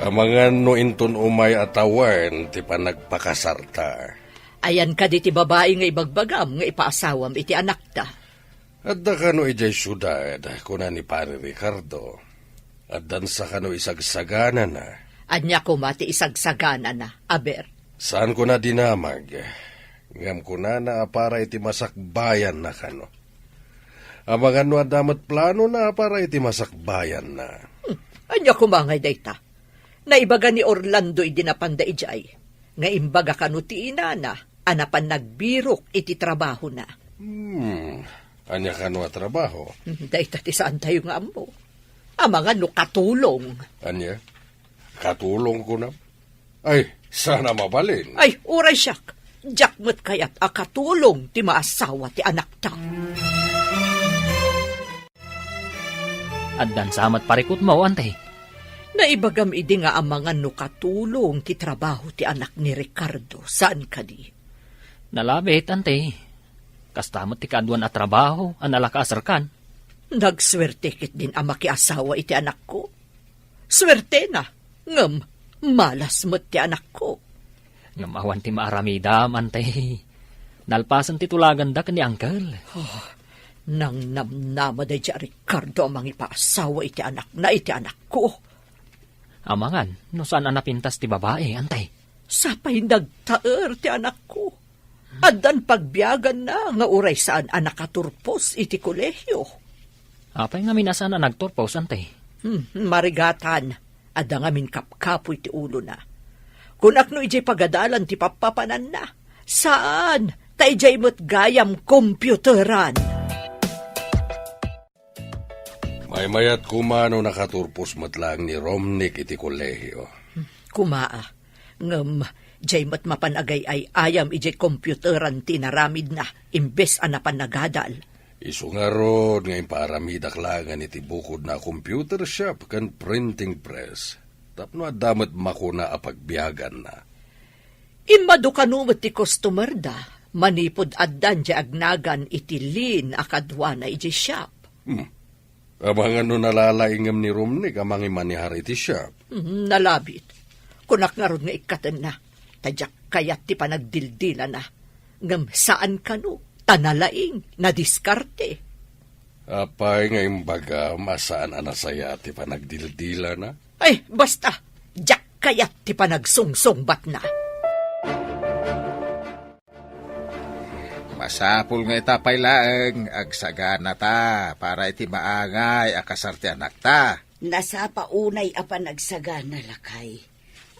Amangan no inton umay a tawen ti panagpakasarta. Ayan kadi ti babai nga ibagbagam nga ipaasawam iti anakta? Adda kano idiay siudad, kuna ni Pari Ricardo. Addansa kano isagsaganana. Ania koma ti isagsaganana, aber? Saan kuna dinamag, ngem kunana a para iti masakbayanna kano. Amangan no adda met planona a para iti masakbayanna. Hmm, ania koma ngay dayta? Naibaga ni Orlando idi napanda idiay, nga imbaga kano ti inana a napan nagbirok iti trabahona. Hmm, ania kano a trabaho? Hmm, dayta ti saantayo nga ammo. Amangan no katulong. Ania? Katulong kunam? Ay, saan a mabalin. Ay, uray siak. Diak met kayat a katulong ti maasawa ti anakta. Addansa met parikutmo, Ante? Naibagam idi nga amangan no katulong ti trabaho ti anak ni Ricardo, saan kadi? Nalabit, Ante. Kasta met ti kaaduan a trabaho a nalakaasarkan. Nagsuerte ketdin a makiasawa iti anakko. Suertena, ngem malas met ti anakko. Ngem awan ti maaramidam, Ante. Nalpasen ti tulaganda ken ni Uncle. Oh, nangnamnama daydi a Ricardo a mangipaasawa iti anakna iti anakko. Amangan, no saan a napintas ti babai, Ante. Sapay nagtaer ti anakko. Addan pagbiaganna nga uray saan a nakaturpos iti kolehio. Apay ngamin a saan a nagturpos, Ante? Hmm, marigatan. Adda ngamin kapkapoy ti ulona. Kunak no idiay pagadalan ti pappapananna. Saan, ta idiay met gayam kompyuteran. Maymayat koma no nakaturpos met laeng ni Romnick iti kolehio. Koma a, ngem diay met mapan agay-ay-ayam idiay kompyuteran ti inaramidna imbes a napan nagadal. Isu ngarud nga impaaramidak laengen iti bukodna a computer shop ken printing press tapno adda met makuna a pagbiaganna. Immadu kano met ti customerda manipud addan diay agnagan iti lin a kaduana idiay shop. Hmm. Amangan no nalalaingem ni Romnick a mangimanehar iti shop. Hmm, nalabit. Kunak ngarud nga ikkatenna, ta diak kayat ti panagdildilana. Ngem saan kano, ta nalaing, nadiskarte. Apay nga imbagam a saan a nasayaat ti panagdildilana? Ay, basta! Diak kayat ti panagsungsungbatna. Masapul nga ita pay laeng, agsaganata para iti maangay a kasar ti anakta. Nasapa unay a panagsagana, lakay.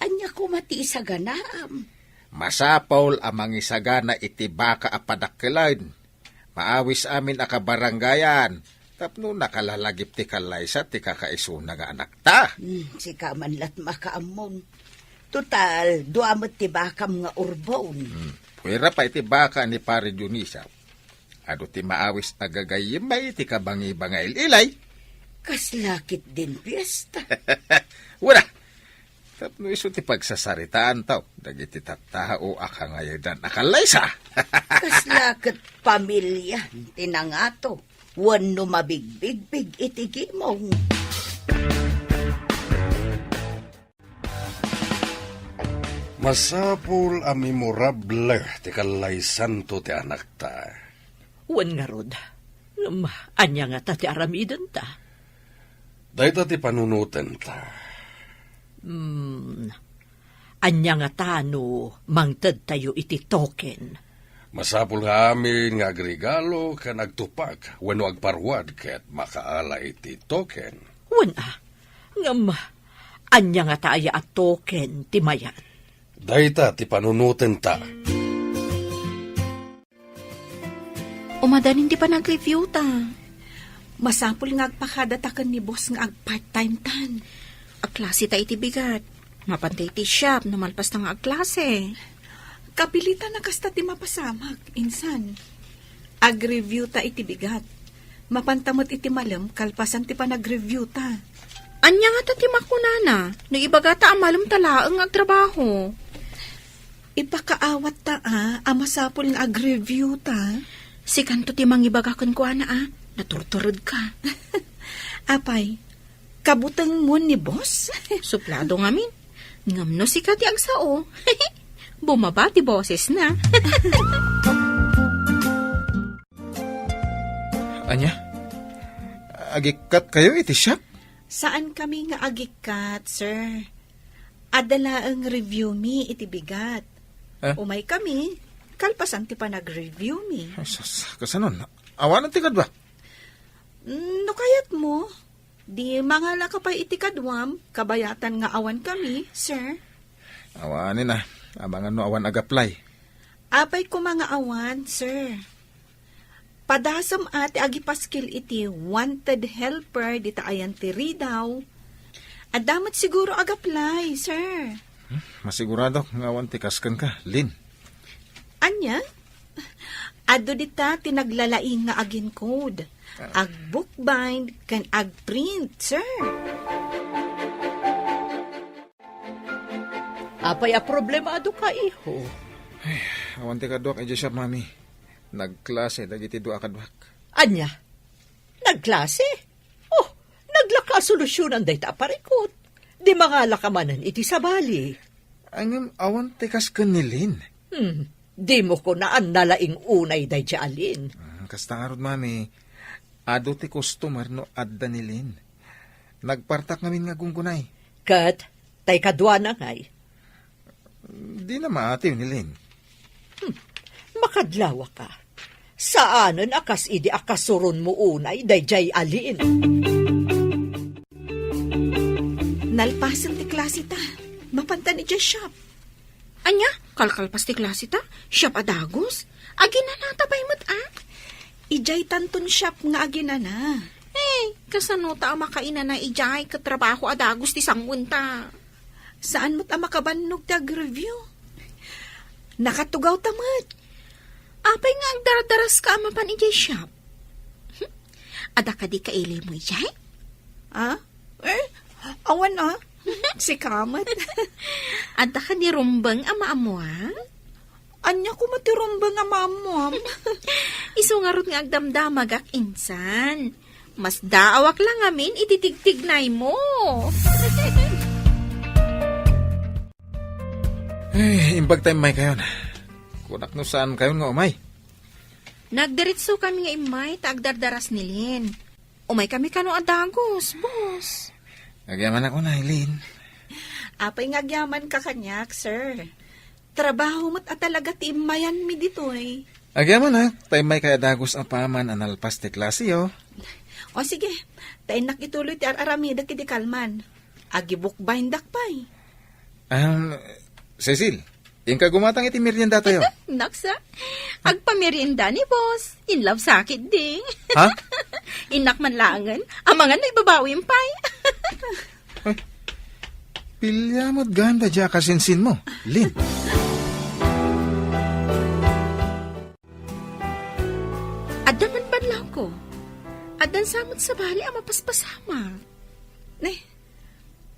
Ania koma ti isaganaam? Masapul a mangisagana iti baka a padakkelen. Maawis amin a kabarangayan tapno nakalalagip ti kallaysa ti kakaisuna nga anakta. Hmm, sika man lat makaammon. Total, dua met ti bakam nga urbon. Hmm. Puwera pay ti baka ni Pare Dionisio. Adu ti maawis a gagayyem iti kabangi-bangail-ilay. Kasla ketdin fiesta. Wala. Tapno isu ti pagsasaritaantayo dagiti tattao a kangayadan a kallaysa. Kasla ket pamilian ti nangato wenno mabigbigbig iti gimong. Masapul a memorable ti kallaysanto ti anakta. Wen ngarud, ngem ania ngata ti aramidenta? Dayta ti panunotenta. Hmm, ania ngata no mangtedtayo iti token? Masapul nga amin nga agregalo ken agtupak wenno agparuad ket makaala iti token. Wen a, ngem ania ngata aya a token ti mayat? Dayta ti panunotenta. Umadanin ti panag-review ta. Masapul nga agpakadataken ni boss nga ag-part-time tan. Agklase ta iti bigat. Mapanta iti shop no malpas ta nga agklase. Kapilitan a kasta ti mapasamak, insan. Ag-review ta iti bigat. Mapanta met iti malem kalpasan ti panag-review ta. Ania ngata ti makunana no ibagata a malem ta laeng nga agtrabaho? Ipakaawat ta a, a masapul nga ag-review ta. Sikanto ti mangibaga kenkuana a, naturtured ka. Apay, kabutengmo ni boss? Suplado ngamin. Ngem no sika ti agsao, bumaba ti bosesna. Ania? Agikkat kayo iti shop? Saan kami nga agikkat, sir. Adda laeng review mi iti bigat. Eh? Umay kami, kalpasan ti panag-review mi. Ay, sus, kasanon? Awanen ti kadua? Mm, no kayatmo, di mangala ka pay iti kaduam, kabayatan nga awan kami, sir. Awanen a, amangan no awan agaplay. Apay koma nga awan, sir. Padasem a ti agipaskil iti wanted helper dita ayan ti Ridao. Adda met siguro agaplay, sir. Hmm, masiguradok nga awan ti kaskenka, Lin. Ania? Adu dita ti naglalaing nga agin-code, agbookbind, ken agprint, sir. Apay a problema adu ka, iho? Ay, awan ti kaduak idiay shop, Mami. Nagklase dagiti dua a kaduak. Ania? Nagklase? Oh, naglaka a solusionan dayta a parikut. Di mangala ka manen iti sabali. Ay, ngem awan ti kas ken ni Lin. Hmm, dimo kunaan nalaing unay daydiay a Lin. Hmm, kasta ngarud, Mami. Adu ti customer no adda ni Lin. Nagpartak ngamin nga gunggunay. Ket, tay kaduana ngay? Dina maatiw ni Lin. Hmm. Makadlawa ka. Saanen a kas idi a kasuronmo unay daydiay a Lin. Nalpasen ti klase ta. Mapantan idiay shop. Ania? Kalkalpas ti klase ta? Shop a dagus? Aginana ta pay met a? Idiay tanton shop nga aginana. Eh, kasano ta a makainana idiay ket trabaho a dagus ti sangoen ta? Saan met a makabannog ti agreview? Nakatugaw ta met. Apay nga agdardaras ka a mapan idiay shop? Hmm? Adda kadi kailimo idiay? Ah? Eh, awan a. Sika met. Adda kadi rumbeng a maammuan? Ania koma ti rumbeng a maammuam? Isu ngarud nga agdamdamagak insan. Masdaawak la ngamin iti tigtignaymo. Ay, imbag ta immay kayon. Kunak no saan kayon nga umay. Nagdiritso kami nga immay ta agdardaras ni Lin. Umay kami kano a dagus, boss. Agyamanak unay, Lin. Apay nga agyaman ka kaniak, sir? Trabaho met a talaga ti immayanmi ditoy. Agyamanak, ta immay kay a dagus apaman a nalpas ti klase, oh. O sige, ta innak ituloy ti ar-aramidek idi kalman. Agibookbindak pay. Um, Cecil, inka gumatang iti merienda tayo. Naksa, agpamerienda ni boss. In love sakit di. Ha? Innak man laengen, amangan no ibabawim pay. Ay, pilya met ganda dia kasinsin mo, Lin. Ko, addan sa met sabali a mapaspasamak. Ne,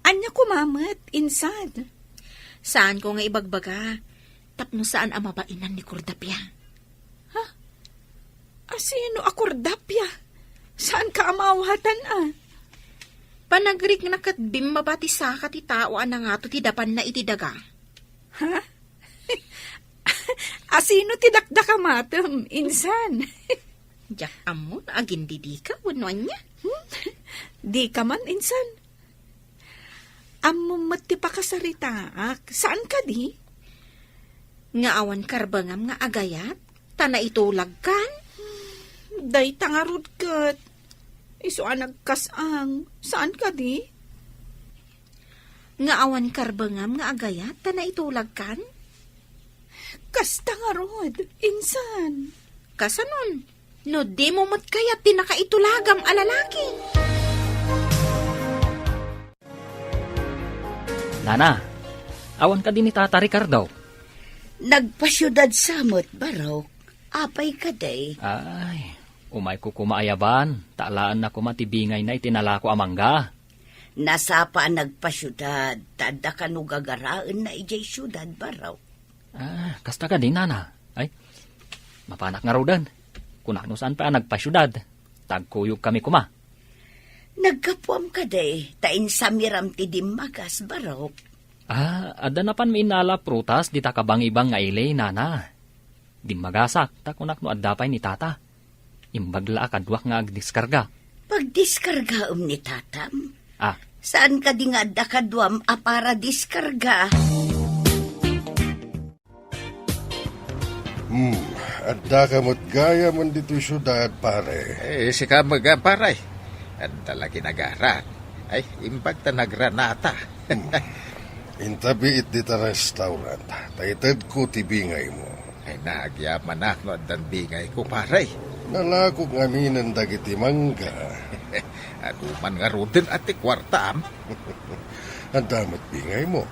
ania koma met, insan? Saanko nga ibagbaga, tapno saan a mabainan ni Cordapia. Ha? Asino a Cordapia? Saanka a maawatan, a? Panagrikna ket bimmaba ti saka ti tao a nangato ti dapanna iti daga. Ha? Asino ti dakdakamatem, insan? Diak ammo no agindidika wenno ania. Hmm? Dika man, insan. Ammom met ti pakasaritaak, saan kadi? Nga awan karbengam nga agayat, ta naitulagkan? Dayta ngarud ket. Isu a nagkas-ang, saan kadi? Nga awan karbengam nga agayat, ta naitulagkan? Kasta ngarud, insan. Kasanon? No dimo met kayat ti nakaitulagam a lalaki. Nana, awan kadi ni Tata Ricardo? Nagpasiudad sa met, Barok. Apay kadi? Ay, umayko koma ayaban, ta alaenna koma ti bingayna iti nalako a mangga. Nasapa a nagpasiudad, ta adda kano gagaraenna idiay siudad, Barok. Ah, kasta kadi, Nana? Ay, mapanak ngaruden. Kunak no saan pay a nagpasiudad. Ta agkuyogkami koma. Naggapuam kadi, ta insamiram ti dimmagas, Barok. Ah, adda napanmi innala a prutas dita kabangibang nga ili, Nana. Dimmagasak, ta kunak no adda pay ni Tata. Imbag la a kaduak nga agdiskarga. Pagdiskargaem ni Tatam? Ah. Saan kadi nga adda kaduam a para diskarga? Hmm, addaka met gayamen ditoy siudad, pare. Eh, sika met, pare. Adda la ginagarat. Ay, imbag ta nagranata. Hmm. Inta biit dita restaurant. Ta itedko ti bingaymo. Ay, nagyamanak no addan bingayko, pare. Nalakok ngaminen dagiti mangga. Adu man ngaruden a ti kuartam. Adda met bingaymo.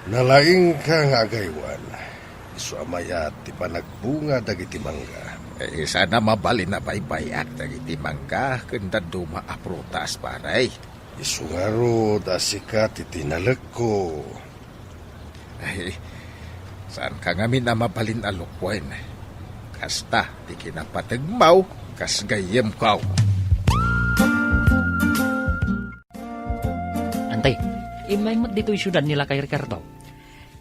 Nalaingka nga agaywan. Isu a mayat ti panagbunga dagiti mangga. Eh, saan a mabalin a baybay-ak dagiti mangga ken dadduma a prutas, pare. Isu ngarud a sika ti tinalekko. Ay, saanka ngamin a mabalin a lukuen. Kasta ti kinapategmaw, kas gayyemko. Antay, immay met ditoy siudad ni Lakay Ricardo?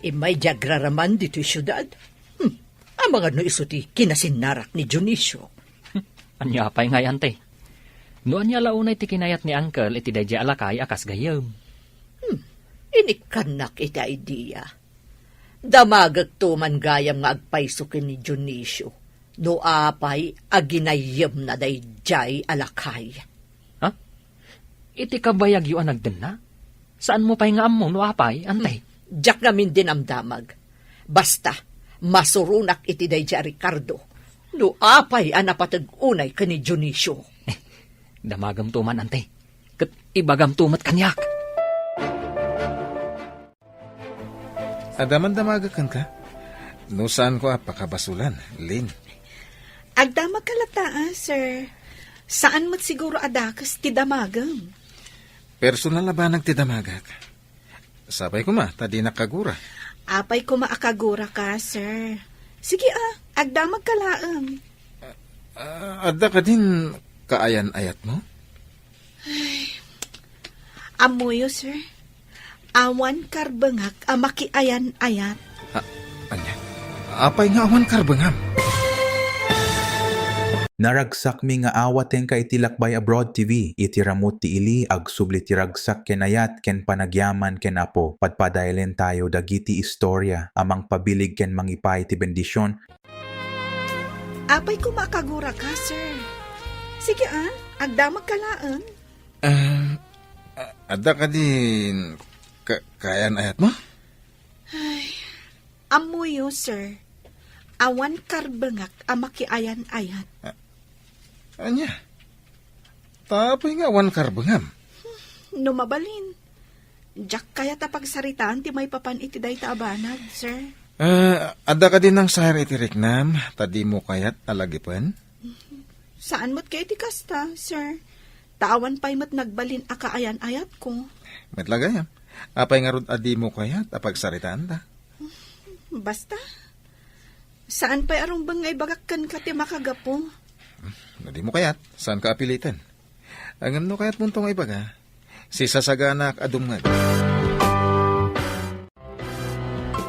Immay di agraraman ditoy siudad. Hmm, amangan no isu ti kinasinnarak ni Dionisio. Hmm, ania pay ngay, Antay? No ania la unay ti kinayat ni Uncle iti daydiay a lakay a kas gayyem? Hmm, inikkannak iti idea. Damagekto man gayam nga agpayso ken ni Dionisio no apay a ginayyemna daydiay a lakay. Ha? Iti kabayagyo a nagdenna? Saanmo pay nga ammo no apay, Antay? Hmm, diak ngamin dinamdamag. Basta, masuronak iti daydiay a Ricardo no apay a napateg unay ken ni Dionisio. Eh, damagemto man, Antay. Ket ibagamto met kaniak. Adda man damagek kenka? No saanko a pakabasulan, Lin. Agdamagka latta, a, sir. Saan met siguro a dakes ti damagem. Personal a banag ti damagek. Sapay koma, ta dinak kagura. Apay koma a kaguraka, sir. Sige, a, agdamagka laeng. Ah, adda kadin kaayan-ayatmo? Ay, ammoyo, sir. Awan karbengak a makiayan-ayat. Ah, ania? Apay nga awan karbengam? Naragsakmi nga awatenka iti Lakbay Abroad T V. Iti ramut ti ili, agsubli ti ragsak ken ayat ken panagyaman ken Apo. Padpadaelen tayo dagiti istorya a mangpabilig ken mangipaay ti bendision. Apay koma a kaguraka, sir. Sige, a, agdamagka laeng. Ah, a-, adda kadin ka-, kaayan-ayatmo? Ay, ammoyo, sir. Awan karbengak a makiayan-ayat. Ah, ania? Ta apay nga awan karbengam? No mabalin, diak kayat a pagsaritaan ti maipapan iti dayta a banag, sir. Ah, adda kadi nangsayar iti riknam, ta dimo kayat a lagipen? Saan met kay ti kasta, sir. Ta awan pay met nagbalin a kaayan-ayatko. Met la gayam. Apay ngarud a dimo kayat a pagsaritaanda? Basta, saan pay a rumbeng nga ibagak kenka ti makagapu. No dimo kayat, saanka a piliten. Ngem no kayatmonto nga ibaga, sisasaganak a dumngeg.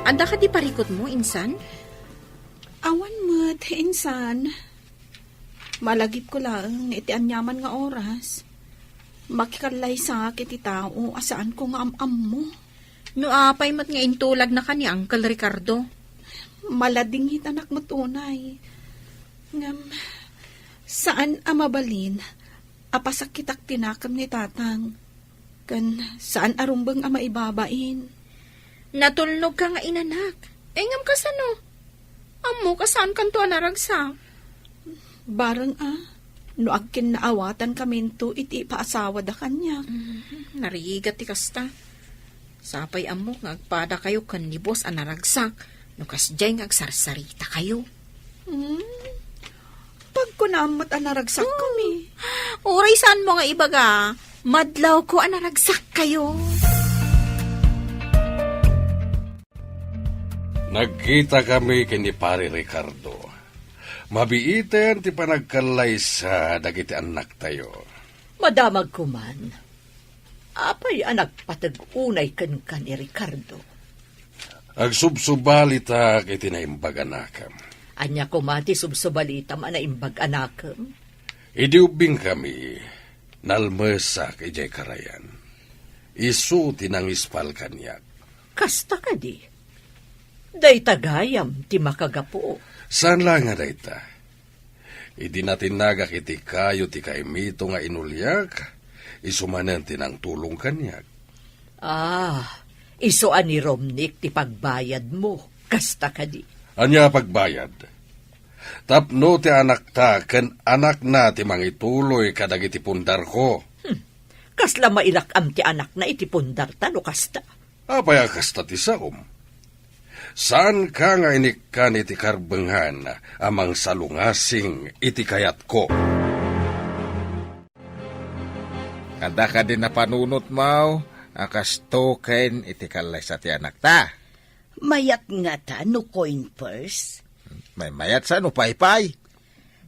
Adda kadi parikutmo, insan? Awan met, insan. Malagipko laeng iti aniaman nga oras. Makikallaysak iti tao a saanko nga am-ammo. No apay met nga intulagna ken ni Uncle Ricardo? Maladingitanak met unay. Ngem, saan a mabalin a pasakitak ti nakem ni Tatang. Ken saan a rumbeng a maibabain. Natulnogka nga inanak. Eh, ngem kasano? Ammok a saankanto a naragsak. Bareng a, no agkinnaawatankaminto iti ipaasawada kaniak. Mm, narigat ti kasta. Sapay ammok nga agpadakayo ken ni boss a naragsak no kasdiay nga agsarsarita kayo. Hmm? Pagkunam met a naragsak kami. Uray saanmo nga ibaga, madlawko a naragsak kayo. Nagkita kami ken ni Pare Ricardo. Mabiiten ti panagkallaysa dagiti annaktayo. Madamagko man. Apay a nagpateg unay kenka ni Ricardo? Agsubsubalitak iti naimbag a nakem. Ania koma ti subsubalitam a naimbag a nakem? Idi ubbingkami, nalmesak idiay karayan. Isu ti nangispal kaniak. Kasta kadi? Dayta gayam ti makagapu. Saan la nga dayta. Idi natinnagak iti kayo ti kaimito nga inuliak, isu manen ti nangtulong kaniak. Ah, isu a ni Romnick ti pagbayadmo, kasta kadi? Ania a pagbayad? Tapno ti anakta ken anakna ti mangituloy kadagiti pundarko. Hmm. Kasla mailak-am ti anakna iti pundarta no kasta? Apay a kasta ti saom? Saanka nga inikkan iti karbengan a mangsalungasing iti kayatko. Adda kadi napanunotmo a kas token iti kallaysa ti anakta? Mayat ngata no coin purse? Maymayat sa no paypay?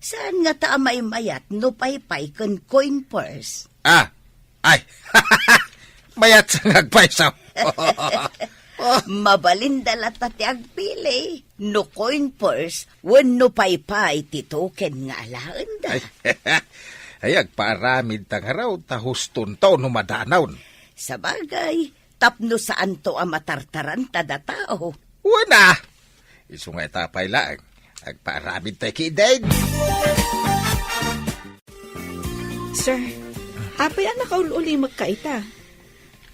Saan ngata a maymayat no paypay ken coin purse? Ah, ay, mayat sa nga agpayso. Mabalinda latta ti agpili, no coin purse wenno paypay ti token nga alaenda. Ay, ay, agpaaramid ta ngarud ta hustonto no madanaw. Sabagay, tapno saanto a matartaran ta datao. Wen a, isu nga ita pay laeng, agpaaramid tay kidin. Sir, apay a nakaul-ulimekka ita?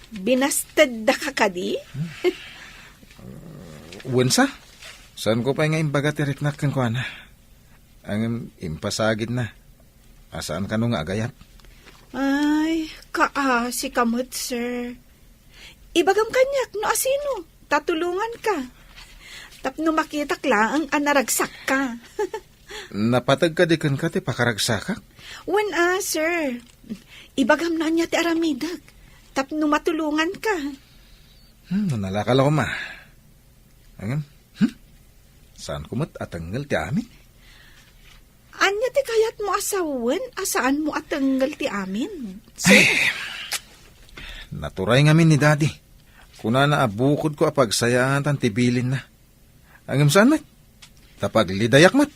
Binastedda ka kadi? Wen sa, saanko pay nga imbaga ti riknak kenkuana. Ngem impasagidna a saan kano nga agayat. Ay, kaasi ka met, sir. Ibagam kaniak no asino, ta tulonganka. Tapno makitak laeng a naragsakka. Napateg kadi kenka ti pakaragsakak? Wen a, sir. Ibagam no ania ti aramidek, tapno matulonganka. Hmm, no nalaka la koma. Ngem, hmm? Saanko met a tengngel ti amin? Ania ti kayatmo a sawen a saanmo a tengngel ti amin, sir? Ay, naturay ngamin ni Daddy. Kunana a bukodko a pagsayaatan ti bilinna. Ngem saan met? Ta paglidayak met.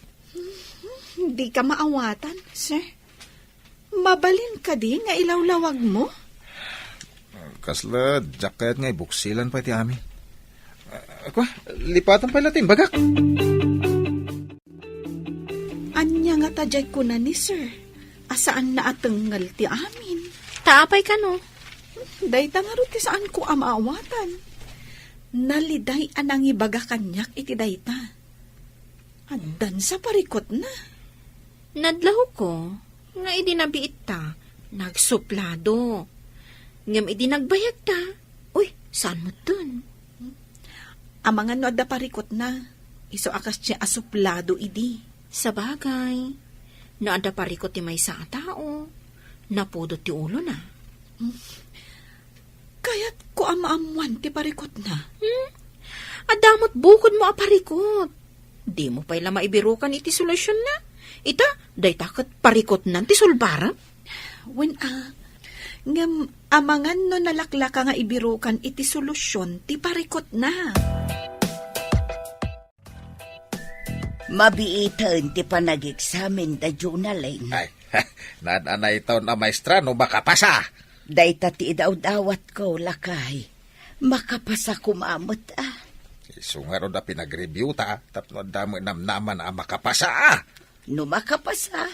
Dika maawatan, sir. Mabalin kadi nga ilawlawagmo? Kasla diak kayat nga ibuksilan pay ti amin. Ah, kua, lipatan pay la ti imbagak. Ania ngata diay kuna ni sir a saanna a tengngel ti amin? Ta apay kano? Dayta ngarud ti saanko a maawatan. Naliday a nangibaga kaniak iti dayta. Addan sa parikutna. Nadlawko nga idi nabiitta, nagsuplado. Ngem idi nagbayagta, uy, saan metten? Amangan no adda parikutna, isu a kasdiay a suplado idi. Sabagay, No adda parikut ti maysa a tao, napudot ti ulona. Kayatko a maammoan ti parikutna. Hmm? Adda met bukodmo a parikut. Dimo pay la maibirukan iti solusionna. Ita, dayta ket parikutnan ti sulbarem. Wen a, ngem amangan no nalaklaka nga ibirukan iti solusion ti parikutna. Mabiiten ti panageksamen da Jonalyn. Ay, naan-anay taon a maestra no makapasa. Dayta ti idawdawatko, lakay. Makapasa koma met, a. Isu ngarud a pinag-review ta, tapno adda met namnama a makapasa, a. No makapasa,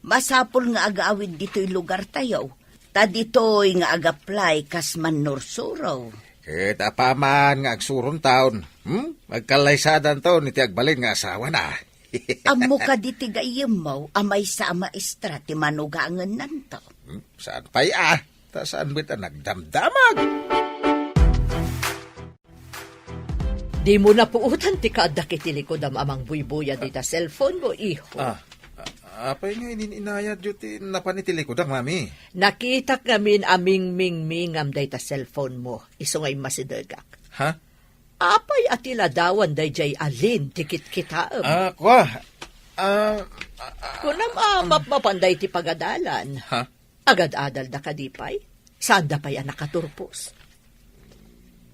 masapul nga agawid ditoy lugartayo. Ta ditoy nga agaplay kas mannursuro. Ket apaman nga agsurontaon, hmm? Agkallaysadanton iti agbalin nga asawana. Ammo kadi ti gayyemmo a maysa a maestra ti manugangennanto? Hmm? Saan pay a? Ta saan met a nagdamdamag? Dimo napuotan ti kaaddak iti likudam a mangbuybuyad ita cellphone mo, iho. Ah, a-, apay nga inin-inayatyo ti napan iti likudak, Mami? Nakitak ngamin a mingmingmingam dayta cellphone mo, isu nga immasidegak. Ha? Apay a ti ladawan daydiay a Lynn ti kitkitaem? Ah, kua. Ah, ah, ah, Kunam a mapmapan dayta pagadalan. Ha? Agad-adalda kadi pay? Saanda pay a nakaturpos?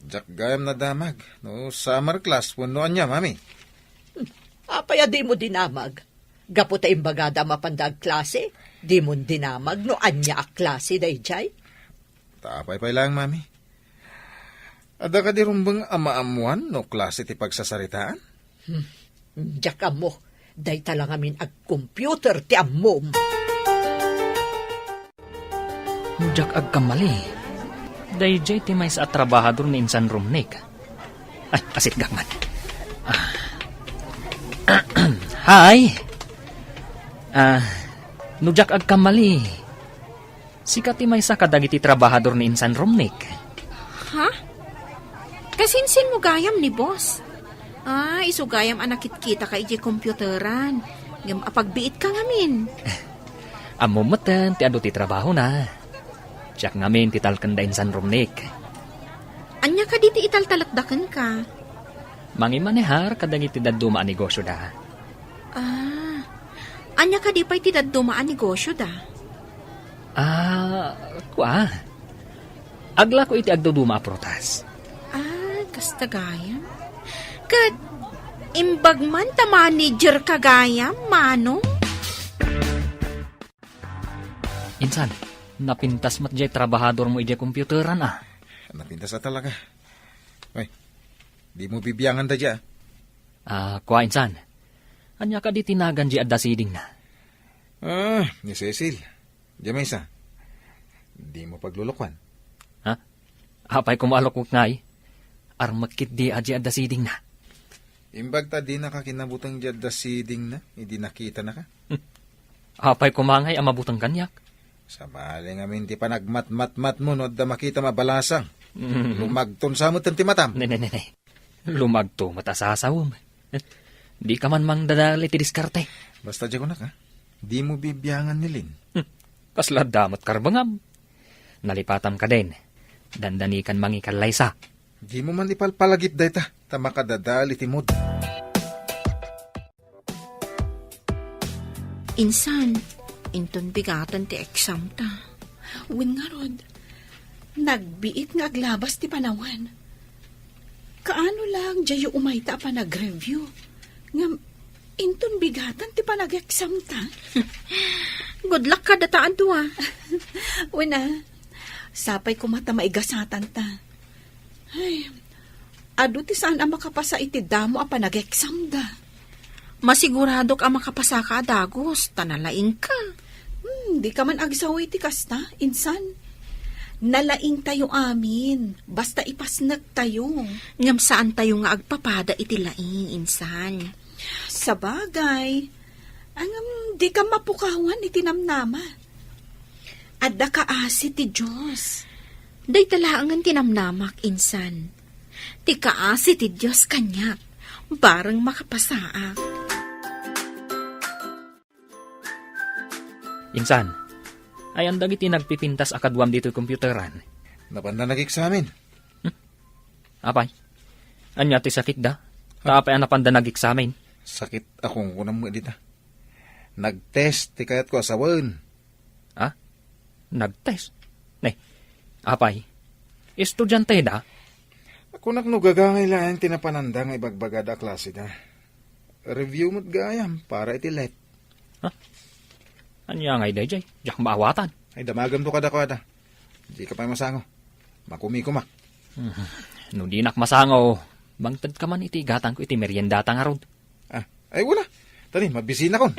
Diak gayam nadamag no summer class wenno ania, Mami. Hmm. Apay a dimo dinamag? Gapu ta imbagada a mapanda agklase, dimo dinamag no ania a klase daydiay? Ta apay pay laeng, Mami. Adda kadi rumbeng a maammoan no klase ti pagsasaritaan? Hmm. Diak ammo. Dayta la ngamin agcomputer ti ammom. No diak agkamali, daydiay ti maysa a trabahador ni Insan Romnick. Ay, asitgak man. Ah. Hi! Ah, no diak agkamali, sika ti maysa kadagiti trabahador ni Insan Romnick. Ha? Kasinsinmo gayam ni boss? Ah, isu gayam a nakitkitaka idiay computeran. Ngem apagbiitka ngamin. Ammom metten ti adu ti trabahona. Siak ngamin ti talken da Insan Romnick. Ania kadi ti italtalekda kenka? Mangimanehar kadagiti dadduma a negosioda. Ah, ania kadi pay ti dadduma a negosioda? Ah, kua. Aglako iti agduduma a prutas. Ah, kasta gayam. Ket imbag man ta manager ka gayam, Manong? Insan, napintas met diay trabahadormo idiay computeran, a. Napintas a talaga. Ay, dimo bibiangan daydiay, a. Ah, kua, Insan. Ania kadi ti nagan diay adda sidingna? Ah, ni Cecil. Diay maysa. Dimo paglulukuan. Ha? Apay koma a lukuek ngay? Armek ketdi a diay adda sidingna. Imbag ta dinaka kinabuteng diay adda sidingna, idi nakitanaka. Hmm. Apay koma ngay a mabuteng kaniak? Sabali ngamin ti panagmatmatmatmo no adda makitam a balasang. Mm. Lumagton sa metten ti matam. Ne, ne, ne, ne. Lumagto met a sasawem. Dika man mangdadal iti diskarte. Basta diay kunak, a. Dimo bibiangan ni Lynn. Hmm. Kasla adda met karbengam. Nalipatam kadin. Dandanikan mangikallaysa. Dimo man ipalpalagip dayta, ta makadadal iti mood. Insan, inton bigatan ti exam ta. Wen ngarud, nagbiit nga aglabas ti panawen. Kaano lang diayo umayta a panag-review? Ngem, inton bigatan ti panag-exam ta? Good luck kadata a dua. Wen a, sapay koma ta maigasatan ta. Ay, adu ti saan a makapasa iti damo a panag-exam da. Masiguradok a makapasaka a dagus, ta nalaingka. Hmm, dika man agsaw iti kasta, insan. Nalaingtayo amin, basta ipasnektayo. Ngem saantayo nga agpapada iti laing, insan. Sabagay, ngem dika mapukawan iti namnama. Adda kaasi ti Dios. Dayta laengen ti namnamak, insan. Ti kaasi ti Dios kaniak, bareng makapasaak. Insan, ayan dagiti nagpipintas a kaduam ditoy computeran? Napanda nag-eksamen. Apay, ania ti sakitda? Ta apay a napanda nag-eksamen? Sakit a kunkunam met dita. Nag-test ti kayatko a sawen. Ha? Nag-test? Ne, apay, estudianteda? Kunak no gagangay laeng ti napananda nga ibagbagada a klaseda. Review met gayam para iti let. Ha? Ania ngay daydiay? Diak maawatan. Ay, damagemto kadakuada. Dika pay masango. Makumikumak. Hmm. No dinak masango, mangtedka man iti igatangko iti meriendata ngarud. Ah, ay, wala. Tani, mabisinakon.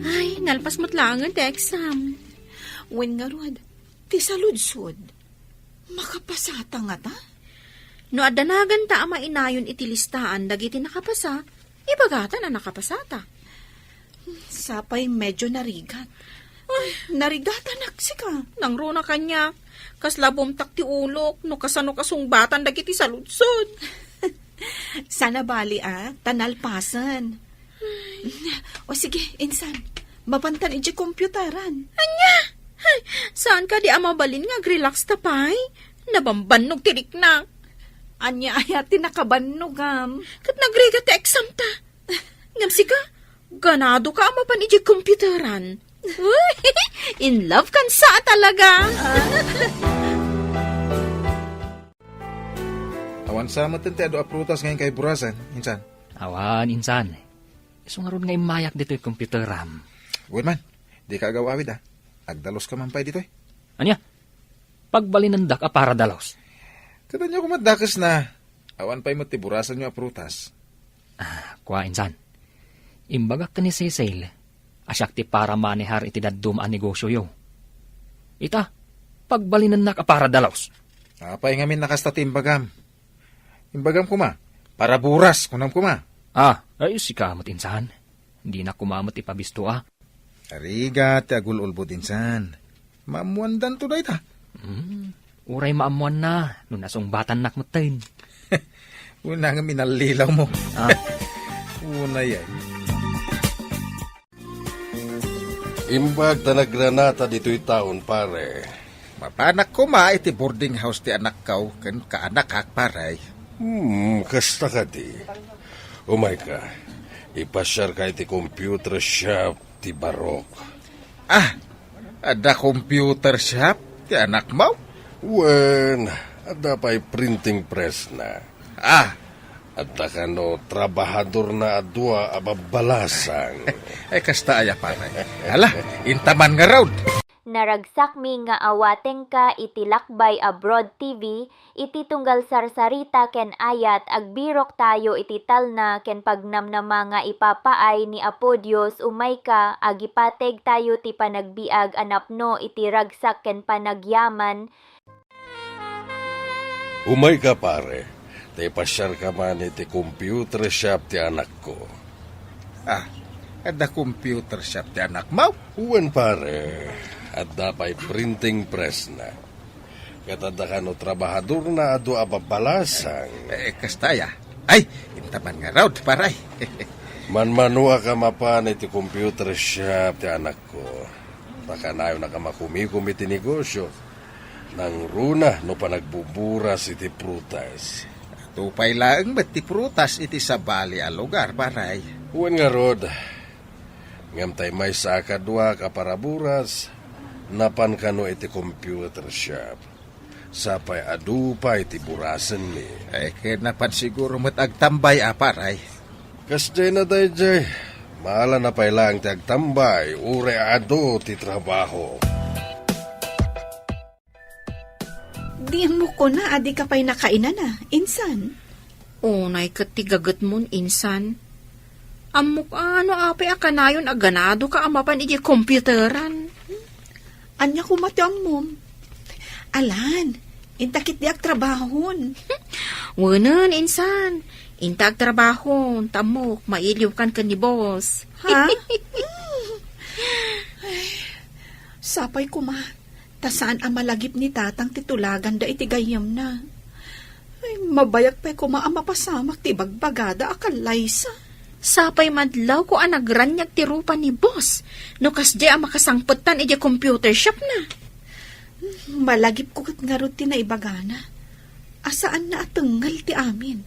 Ay, nalpas met laengen ti exam. Wen ngarud, ti saludsod. Makapasata ngata? No adda naganta a mainayon iti listaan dagiti nakapasa, ibagata a nakapasata. Sapay medyo narigat. Ay, narigatanak sika. Nangruna kaniak, kasla bumtak ti ulok no kasano kasungbatan dagiti saludsod. Saan a bali, a, ta nalpasen. O sige, insan, mapantan iti computeran. Ania? Ay, saan kadi a mabalin nga agrelax ta pay? Nabambannog ti riknak. Ania aya ti nakabannogam? Ket nagrigat ti exam ta. Ngem sika, ganadoka a mapan iti computeran. In love kan sa talaga. Awan sa met ti adu a prutas nga inkay burasen, insan? Awan, insan. Isu ngarud nga immayak ditoy computeram. Wen man, dika agaw-awid, a. Agdaluska man pay ditoy. Ania? Pagbalinendak a para dalus. Ket ania koma dakesna, awan pay met ti burasenyo a prutas. Ah, kua, insan. Imbagak ken ni Cecil a siak ti para manehar iti dadduma a negosioyo. Ita, pagbalinennak a para dalus. Apay ngamin a kasta ti imbagam? Imbagam koma, para buras, kunam koma. Ah, ay, sika met, insan. Dinak koma met ipabisto, a. Arigat ti agul-ulbod, insan. Maammoandanto dayta. Hmm, uray maammoanna no nasungbatannak metten. Unay ngem inallilaw mo. Ah. Unay, ay. Imbag ta nagranata ditoy taon, pare. Mapanak koma iti boarding house ti anakko ken kaanakak, pare. Hmm, kasta kadi. Umayka, ipasiarka iti computer shop ti Barok. Ah, adda computer shop ti anakmo? Wen, adda pay printing pressna. Ah. Adda kano trabahadorna a dua a babbalasang. Ay, kasta aya, pare. Ala, intaman ngarud. Naragsakmi nga awatengka iti Lakbay Abroad T V, iti tunggal sarsarita ken ayat, agbiroktayo iti talna ken pagnamnama nga ipapaay ni Apo Dios. Umayka, agipategtayo ti panagbiag a napno iti ragsak ken panagyaman. Umayka, pare, ta ipasiarka man iti computer shop ti anakko. Ah, adda computer shop ti anakmo? Wen, pare, adda pay printing pressna. Ket adda kano trabahadorna a dua a babbalasang. Eh, kasta aya. Ay, intaman ngarud, pare. Manmanuak a mapan iti computer shop ti anakko. Ta kanayonnak a makumikom iti negosio. Nangruna no panagbuburas iti prutas. Adu pay laeng met ti prutas iti sabali a lugar, pare. Wen ngarud, ngem tay maysa a kaduak a paraburas, napan kano iti computer shop. Sapay adu pay ti burasenmi. Eh, ket napan siguro met agtambay a, pare. Kasdiay na daydiay. Mala na pay laeng ti agtambay, uray adu ti trabaho. Di mo kuna a dika pay nakainan a, insan? Unay ket ti gagetmon, insan. Ammok a no apay a kanayon a ganadoka a mapan iti computeran. Ania koma ti ammom? Alan, inta ketdi agtrabahon. Wenen, insan. Inta agtrabahon, ta ammok, mailiwkan ken ni boss. Ha? Ay, sapay koma, ta saan a malagip ni tatang ti tulaganda iti gayyemna. Ay, mabayak pay koma a mapasamak ti ibagbagada a kallaysa. Sapay madlawko a nagraniag ti rupa ni boss no kasdiay a makasangpetan idiay computer shop na. Malagipko ket ngarud ti naibagana. A saanna a tengngel ti amin.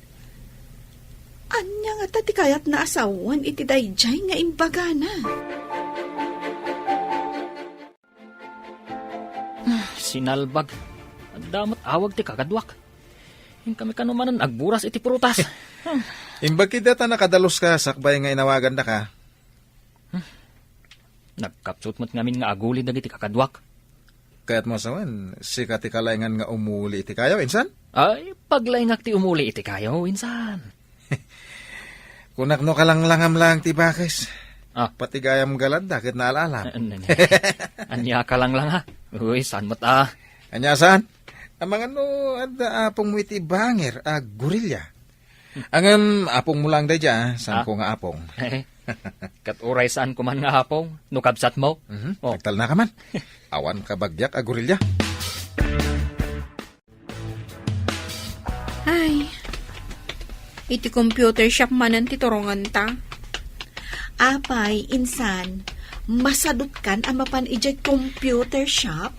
Ania ngata ti kayatna a sawen iti daydiay nga imbagana? Ah, sinalbag. Adda met awag ti kakaduak. Inkami kano manen agburas iti prutas. Imbag ida ta nakadaluska sakbay nga inawagandaka. Nagkapsut met ngamin nga aguli dagiti kakaduak. Kayatmo a sawen, sika ti kalaengan nga umuli iti kayo, insan? Ay, paglaengak ti umuli iti kayo, insan. Kunak no kalanglangam lang ti bakes. Ah. Pati gayam galadda ket naal-alam. An-, an-, ania kalanglanga? Uy, saan met a? Ania saan? Amangan no adda apongmo iti banger a gorilla. Ngem apongmo lang daydiay, ah. Saanko nga apong. Ket uray saanko man nga apong, no kabsatmo? Mhm. Oh. Nagtalnaka man. Awan kabagiak a gorilla. Ay, iti computer shop manen ti turonganta. Apay, insan, masadutkan a mapan idiay computer shop?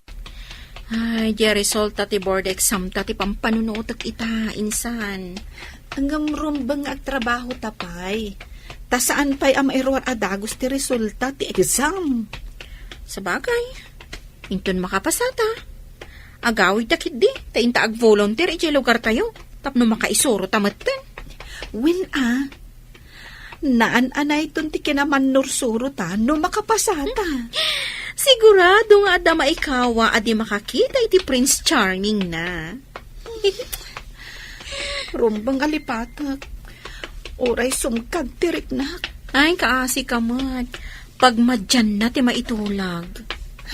Ay, diay resulta ti board exam ta ti pampanunutek ita, insan. Ngem rumbeng nga agtrabaho ta pay. Ta saan pay a mairuar a dagus ti resulta ti exam. Sabagay, inton makapasata, agawidta ketdi, ta inta agvolunteer idiay lugartayo, tapno makaisurota metten. Wen a, naan-anayton ti kinamannursuro ta no makapasata. Sigurado nga adda maikawa a di makakita iti Prince Charming na. Rumbeng a lipatek. Uray sumkad ti riknak. Ay, kaasi ka met. Pagmadianna ti maitulag.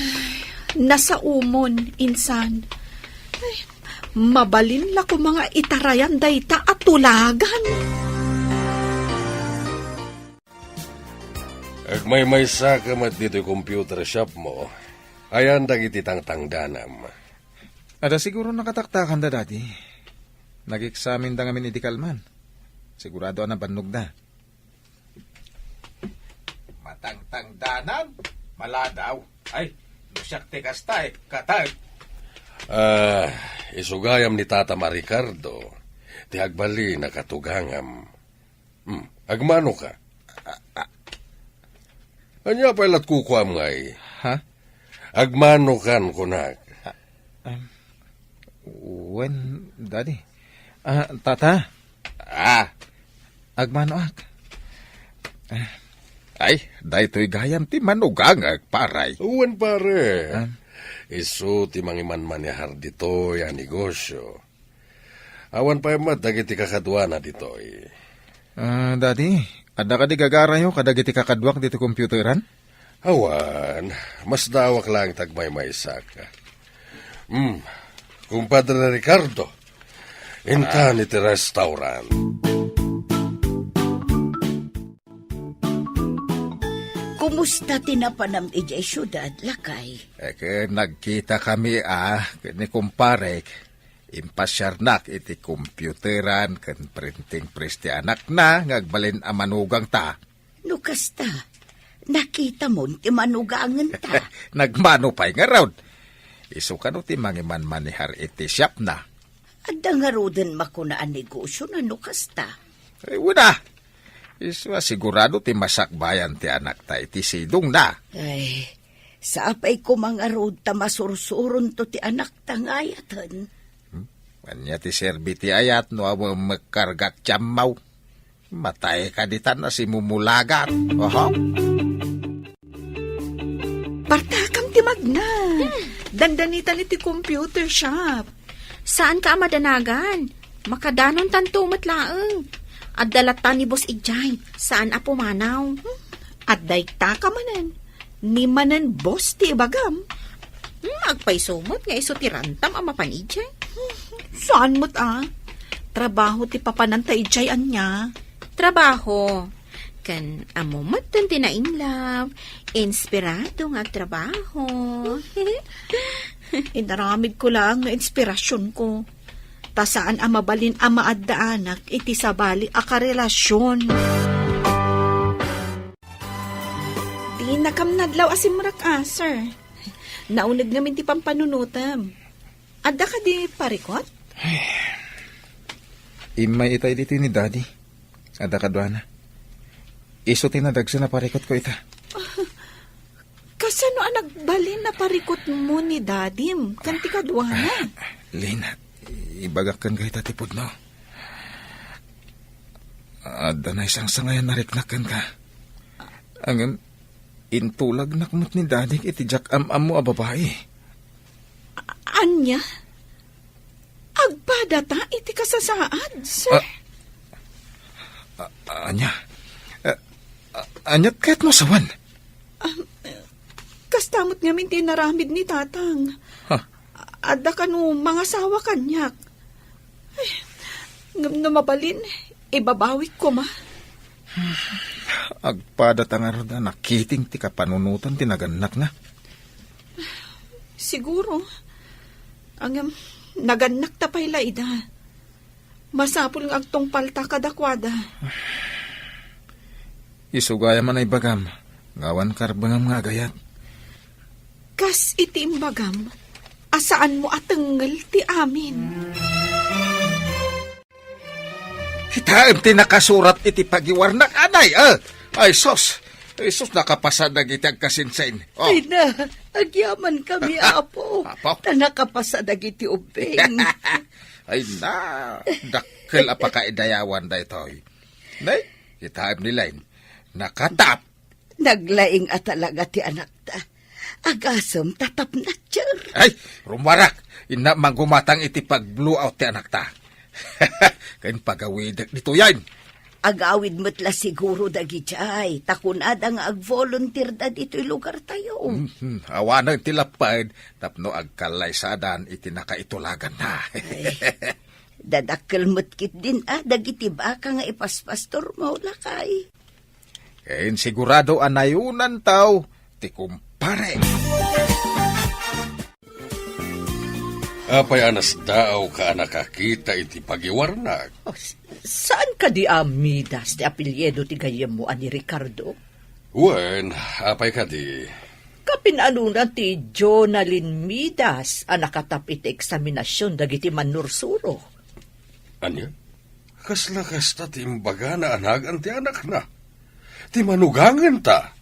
Ay, nasaomon, insan. Ay, mabalin la koma nga itarayan dayta a tulagan. Agmaymaysa ka met ditoy computer shop mo. Ayan dagiti tangtangdanam. Adda siguro nakataktakanda, Daddy. Nag-examine da ngamin idi kalman. Sigurado a nabannogda. Matangtangdanan? Maladaw. Ay, no siak ti kasta, eh, katag. Ah, isu gayam ni Tatam a Ricardo, ti agbalin a katugangam. Hmm, agmano ka? Ah, ah. Ania pay lat kukuam ngay? Ha? Agmano kan kunak. Ah, um, wen, Daddy. Ah, Tata. Ah. Agmanoak. Ah. Ay, daytoy gayam ti manugangak, paray. Wen, pare. Ah. Isu ti mangimanmanehar ditoy a negosyo. Awan pay met dagiti kakaduana ditoy. Ah, Daddy, adda kadi gagarayo kadagiti kakaduak ditoy computeran? Awan, masdaawak laeng ti agmaymaysak. Hmm, Kumpadre Ricardo, intan iti restaurant. Kumusta ti napanam idiay siudad, lakay? Eh, ket nagkita kami, ah, ket ni kumparek. Impasiarnak iti computeran ken printing press ti anakna nga agbalin a manugangta. No kasta, nakitamon ti manugangenta. Nagmano pay ngarud. Isu kano ti mangimanmanehar iti shopna. Adda ngaruden makuna a negosyo na no kasta? Ay, wala. Isu a sigurado ti masakbayan ti anakta iti sidongna. Ay, sapay koma ngarud ta masursuronto ti anakta nga ayaten. Hmm? Ania ti serbi ti ayat no awan mekkargak ti ammaw? Matay ka ditan a simumulagat. Oho. Partakam ti magna. Hmm. Dandanitan iti computer shop. Saan ka a madanagan? Makadanontanto met laeng. Adda latta ni boss idiay. Saan a pumanaw. Hmm. Adda ita ka manen. Ni manen boss ti ibagam. Hmm, agpayso met nga isu ti rantam a mapan idiay. Saan met a? Trabaho ti papananta idiay ania? Trabaho. Ken ammo metten ti nainlove, inspirado nga agtrabaho. Inaramidko laeng nga inspirasionko. Ta saan a mabalin a maaddaanak iti sabali a karelasion. Nakamnadlaw a simrek, a, sir. Nauneg ngamin ti pampanunotem. Adda kadi parikut? Immay itay ditoy ni Daddy. Adda kaduana. Isu ti nadagsen a parikutko ita. Kasano a nagbalin a parikutmo ni Dadim ken ti kaduana? Lin, ibagak kenka ita ti pudno. Adda naisangsangayan a riknak kenka. Ngem, intulagnak met ni Dadik iti diak am-ammo a babai. A-, ania? Agpadata iti kasasaad, sir? A-, a-, ania? A-, a-, ania ti kayatmo a sawen? Um, kasta met ngamin ti inaramid ni Tatang. Ha? Adda kano mangasawa kaniak. Ay, ngem no mabalin, ibabawik koma. Agpadata ngarud a nakiting ti kapanunotan ti nagannakna. Siguro. Ngem, nagannakta pay la ida. Masapul nga agtungpalta kadakuada. Isu gayam a naibagam, nga awan karbengam nga agayat. Kas iti imbagam, a saanmo a tengngel ti amin. Kitaem ti nakasurat iti pagiwarnak, anay, a? Ay, sus! Ay, sus, nakapasa dagiti agkasinsin. Oh. Ay na, agyaman kami, Apo. Apo? Ta nakapasa dagiti ubbing. Ay na, dakkel a pakaidayawan daytoy. Nay, kitaem ni Len, nakatap. Naglaing a talaga ti anakta. Agasem ta tapnatcher. Ay, rummuarak, inna manggumatang iti pag-blowout ti anakta. Ken pagawidek ditoyen. Agawid met la siguro dagidiay, ta kunada nga ag-volunteer da ditoy lugartayo. Mhm, awanen ti lapped tapno agkallaysadan iti nakaitulaganna. Ay, dadakkel met ketdin a dagiti baka nga ipaspastormo, lakay. Ken sigurado a nayunantaw ti kumpare. Apay a nasdaawka a nakakita iti pagiwarnak? Oh, s-, saan kadi a Midas ti apelyido ti gayyemmo a ni Ricardo? Wen, apay kadi? Kapinanona ti Jonalyn Midas a nakatap iti eksaminasion dagiti mannursuro. Ania? Kasla kasta ti imbagana a nagan ti anakna? Ti manugangenta?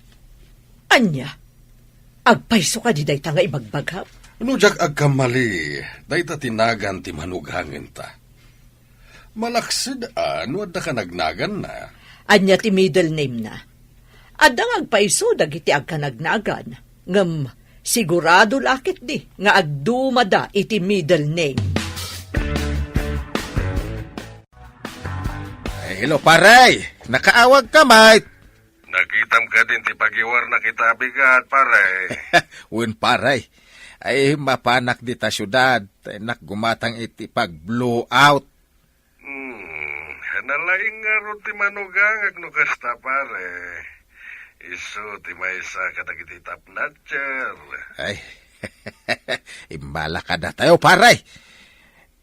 Ania? Agpayso kadi dayta nga ibagbagam? No diak agkamali, dayta ti nagan ti manugangenta. Malaksid a no adda kanagnaganna. Ania ti middle name-na? Adda nga agpayso dagiti agkanagnagan, ngem sigurado la ketdi nga agdumada iti middle name. Ay, hello, pare. Nakaawagka met. Nakitam kadin ti pagiwarnak ita a bigat, pare? Wen, pare. Ay, mapanak dita siudad. Tay nak gumatang iti pag-blowout. Hmm, nalaing ngarud ti manugangak no kasta, pare. Isu ti maysa kadagiti tapnatcher. Ay, imbala kadatayo, pare.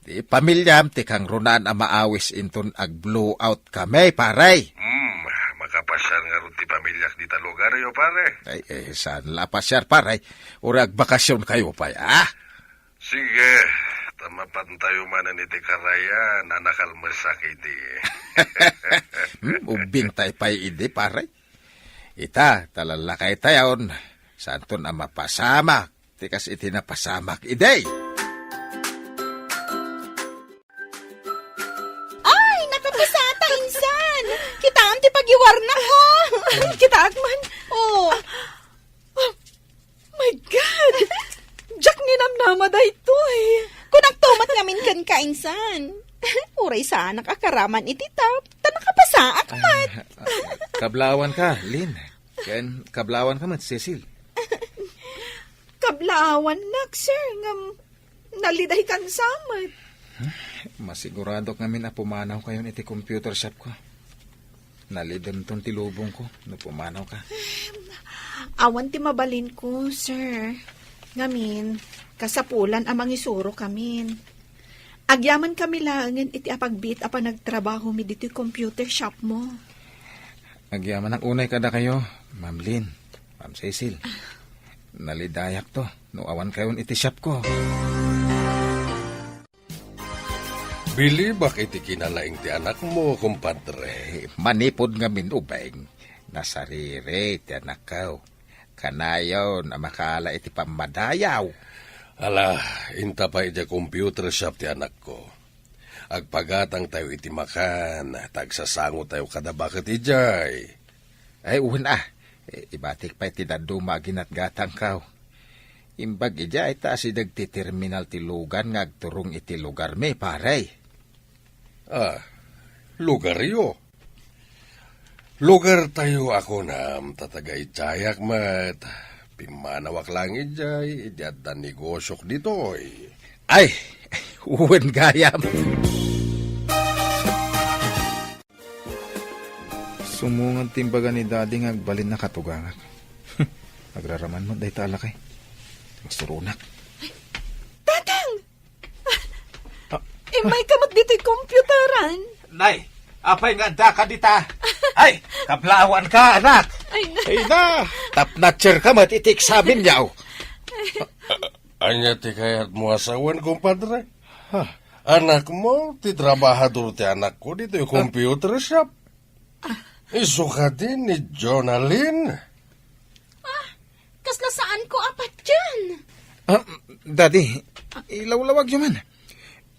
Ti pamiliam ti kangrunaan a maawis inton ag-blowout kami, pare. Hmm, makapasiar ngarud ti pamiliak dita lugaryo, pare. Ay, eh, saan la a pasiar, pare? Uray agbakasyon kayo pay, ah? Sige, ta mapantayo manen iti karayan a nakalmesak idi. Hmm, ubbingtay pay idi, pare. Ita, ta lallakaytayon, saanton a mapasamak ti kas iti napasamak idi. Ay, nakapasata, insan! Kitaem ti pagiwarnak, ha? Kitaak man. Oh. Oh, my God! Diak ninamnama daytoy. Kunakto met ngamin kenka, insan. Uray saanak a karaman iti tap, ta nakapasaak met. Ah, ah, kablawan ka, Lin. Ken kablawan ka met, Cecil. Kablaawannak, sir, ngem naliday kan samet. Huh? Masiguradok ngamin a pumanawkayon iti computer shop ko. Nalidemton ti lubong ko no pumanaw ka. Awan ti mabalinko, sir. Ngamin, kasapulan a mangisuro kamin. Agyaman kami laengen iti apagbiit a panagtrabaho mi ditoy computer shop mo. Agyamanak unay kadakayo, Ma'am Lynn. Ma'am Cecil, nalidayakto no awan kayon iti shop ko. Bilibak iti kinalaing ti anakmo, kumpadre. Eh, manipud ngamin ubing, nasariri ti anakko. Kanayon a makaala iti pammadayaw. Ala, inta pay idiay computer shop ti anakko. Agpagatangtayo iti makan, ta agsasangotayo kada baket idiay. Ay, wen a. Eh, ibatik pay ti dadduma a ginatgatangko. Imbag idiay ta asideg ti terminal ti lugan nga agturong iti lugarmi, pare. Ah, lugaryo? Lugartayo a kunam, ta taga idiayak met. Pimmanawak laeng idiay, idi adda negosiok ditoy. Ay, wen gayam. Sumungad ti imbaga ni Daddy nga agbalin a katugangak. Agraraman met dayta a lakay. Agsuronak. Tatang! Ah. Immayka met ditoy computeran. Nay, apay nga addaka dita? Ay, kablaawanka, anak. Ay, na. Ay, na. Top notcher ka met iti eksamen, yaw. Ania ti kayatmo a sawen, kumpadre? Ha? Anakmo, ti trabahador ti anakko ditoy computer shop. Isu kadi ni Jonalyn? Ah, kasla saanko a patien. Ah, Daddy, ilawlawagyo man.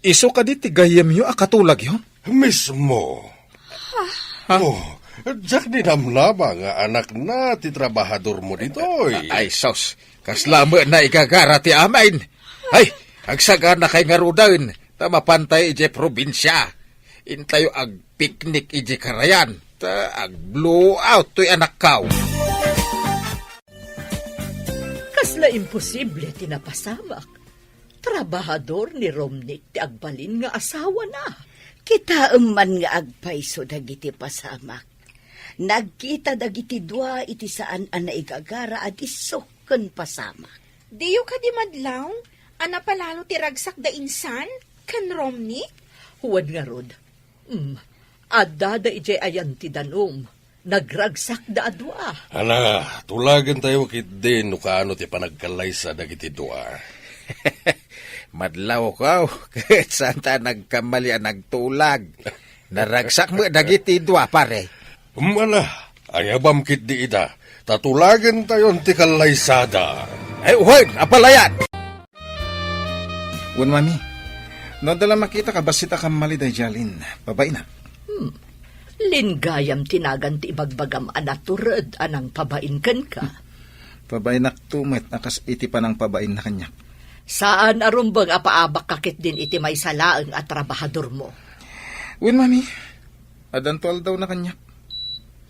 Isu kadi ti gayyemyo a katulagyo? Mismo. Ha? Oh, diak ninamnama nga anakna ti trabahadormo ditoy. Ay, sus. Kasla met naigagara ti amin. Ay, agsaganakay ngaruden, ta mapantay idiay probinsia. Intayo agpiknik idiay karayan, ta agblowout toy anakkaw. Kasla imposible ti napasamak. Trabahador ni Romnick ti agbalin nga asawana. Kitaem man nga agpayso dagiti pasamak. Nagkita dagiti dua iti saan a naigagara a disso ken pasamak. Diyo kadi madlaw a napalalo ti ragsakda insan ken Romnick? Wen ngarud, mm, addada idiay ayan ti danum. Nagragsakda a dua. Ala, tulagentayo ketdi no kaano ti panagkallaysa dagiti dua. Madlawko, ket saanta a nagkamali a nagtulag. Naragsak met dagiti dua, pare. Ala, ayabam ketdi ida, ta tulagentayon ti kallaysada. Ay, wen, apalayan! Wen, Mami, no adda la makita a bassit a kammali daydiay Alin, pabaina. Hmm. Linggayam ti nagan ti ibagbagam a natured a nangpabain kenka. Pabainakto met a kas iti panangpabainna kaniak. Saan a rumbeng a paabakka ketdin iti maysa laeng a trabahadormo. Wen, Mami, addanto aldawna kaniak.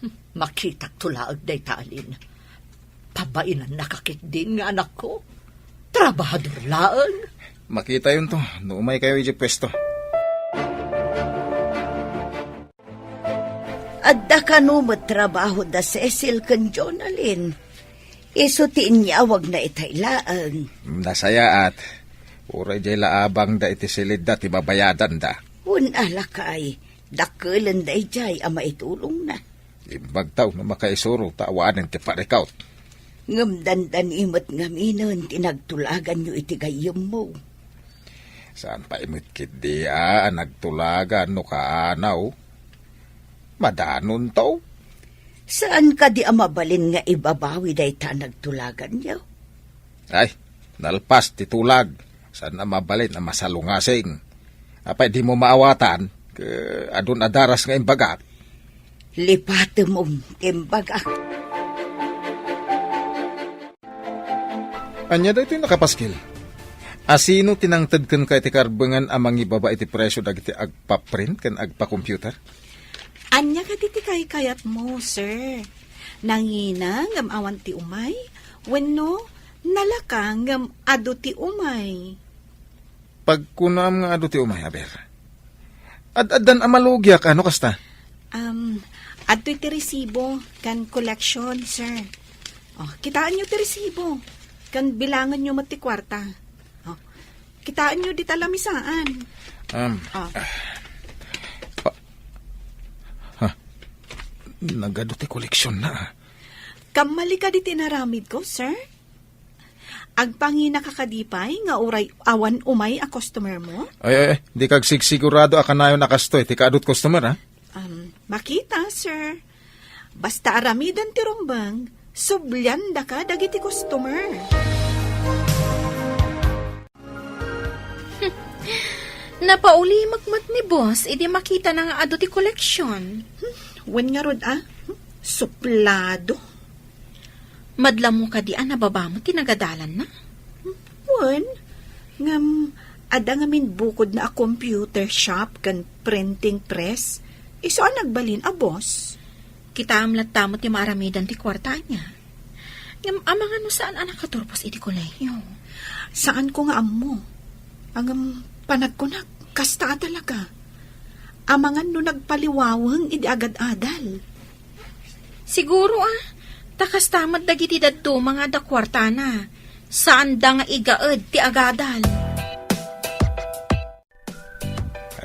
Hmm, makitakto laeng dayta Alin. Pabainannaka ketdin nga anakko. Trabahador laeng. Makitayonto no umaykayo idiay puesto. Adda kano met trabaho da Cecil ken Jonalyn. Isu ti inyawagna itay laeng. Nasayaat. Uray diay la abangda iti silidda ti babayadanda. Wen a lakay, dakkelenda idiay a maitulongna. Imbagtaw no makaisuro ta awanen ti parikut. Ngem dandani met ngaminen ti nagtulaganyo iti gayyemmo. Saan pay met ketdi a nagtulagan no kaano. Madanonto. Saan kadi a mabalin nga ibabawi dayta a nagtulaganyo? Ay, nalpas ti tulag. Saan a mabalin a masalungasing. Apay dimo maawatan, ket adun a daras nga imbagak. Lipatem ti imbagak. Ania daytoy nakapaskil? A sino ti nangted kenka iti karbengan a mangibaba iti presio dagiti agpaprint ken agpa-computer? Ania kadi ti kaykayatmo, sir? Nangina ngem awan ti umay? Wenno nalaka ngem adu ti umay? Pagkunaam nga adu ti umay, aber. Ad-addan a malugiak, ano kasta? Um, adtoy ti resibo kan collection, sir. Oh, kitaenyo ti resibo. Kan bilangenyo met ti kuarta. Oh, kitaenyo dita lamisaan. Um, Ah. ah, pa-, ha? Nagadu ti koleksyon na, ah. Kammali kadi ti inaramidko, sir? Agpanginaka kadi pay nga uray awan umay a customer mo? Ay, ay, ay, di kagsigsigurado a kanayon a kastoy ti kaadut customer, ha? Um, makita, sir. Basta aramiden ti rumbeng, subliandaka dagiti customer. Napaulimek met ni boss idi makitana nga adu ti koleksion. Hmm, wen ngarud, a? Hmm, suplado. Madla mo kadi a nababa met ti nagadalanna? Hmm, wen, ngem adda ngamin bukodna a computer shop ken printing press. Isu a nagbalin a boss. Kitaem latta met ti maaramidan ti kuarta ania. Ngem amangan no saan a nakaturpos iti kolehiyo? Saanko nga ammo. Ngem panagkunak, kasta a talaga. Amangan no nagpaliwaweng idi agad-adal. Siguro, a, ta kasta met dagiti dadduma nga adda kuartana. Saanda nga igaed ti agadal.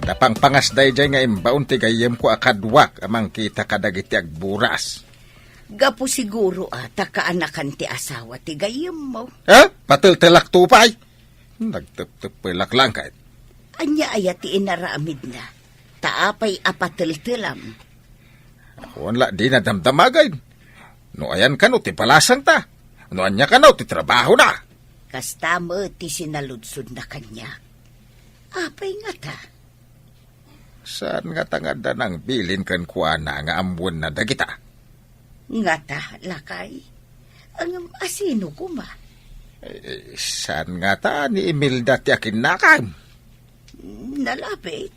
Adda pangpangas daydiay nga imbaon ti gayyemko a kaduak a mangkita kadagiti agburas. Gapu siguro a ta kaanakan ti asawa ti gayyemmo. Ha? Pateltelakto pay? Nagteptepelak lang kay. Ania aya ti inaramidna? Ta apay a pateltelam? Awan la dina damdamagay. No ayan kano ti balasangta? No ania kano ti trabahona? Kasta met ti sinaludsodna kaniak. Apay ngata? Saan ngata nga adda nangbilin kenkuana nga ammoenna dagita? Ngata, lakay? Ngem asino koma? Eh, saan ngata ni Imelda ti akinnakam? Nalabit.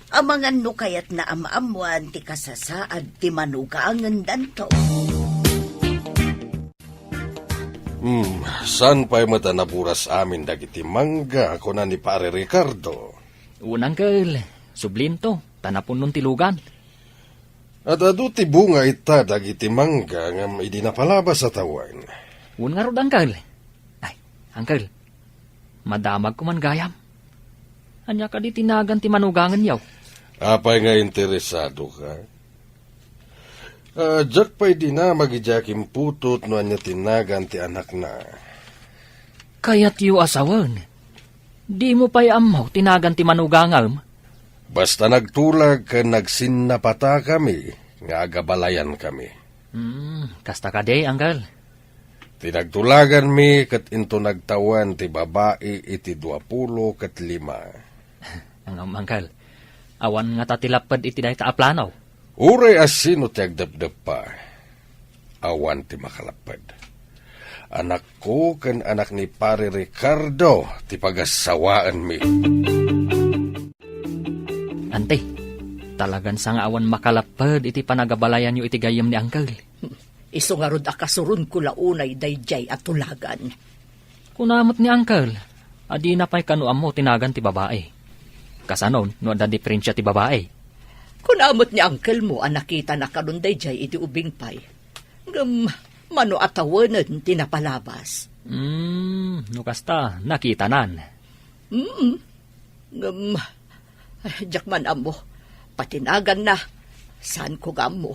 Amangan no kayatna a maammoan ti kasasaad ti manugangendanto. Hmm, saan pay met a naburas amin dagiti mangga, kuna ni Pare Ricardo? Wen, Uncle, sublinto, ta napunnon ti lugan. Ad-adu ti bunga ita dagiti mangga ngem idi napalabas a tawen. Wen ngarud, Uncle. Ay, Uncle, madamagko man gayam. Ania kadi ti nagan ti manugangenyo? Apay nga interesadoka? Ah, diak pay dinamag idiay akimputot no ania ti nagan ti anakna. Kayatyo a sawen, dimo pay ammo ti nagan ti manugangem? Basta nagtulag ken nagsinnapatakami nga agabalayankami. Hmm, kasta kadi, Uncle? Ti nagtulaganmi ket into nagtawen ti babai iti duapulo ket lima. Ngem, Uncle, awan ngata ti lapped iti dayta a plano? Uray a sino ti agdepdeppa, awan ti makalapped. Anakko ken anak ni Pare Ricardo ti pagassawaenmi. Ante, talagan sa nga awan makalapped iti panagabalayanyo iti gayyem ni Uncle. Isu ngarud a kasuronko la unay daydiay a tulagan. Kuna met ni Uncle, a dina pay kano ammo ti nagan ti babai. Kasano no adda diferensia ti babai? Kuna met ni Uncle mo a nakitana kanon daydiay iti ubing pay. Ngem mano a tawenen ti napalabas? Hmm, no kasta, nakitanan. Mm. Ngem, ay, diak man ammo. Pati naganna, saanko nga ammo.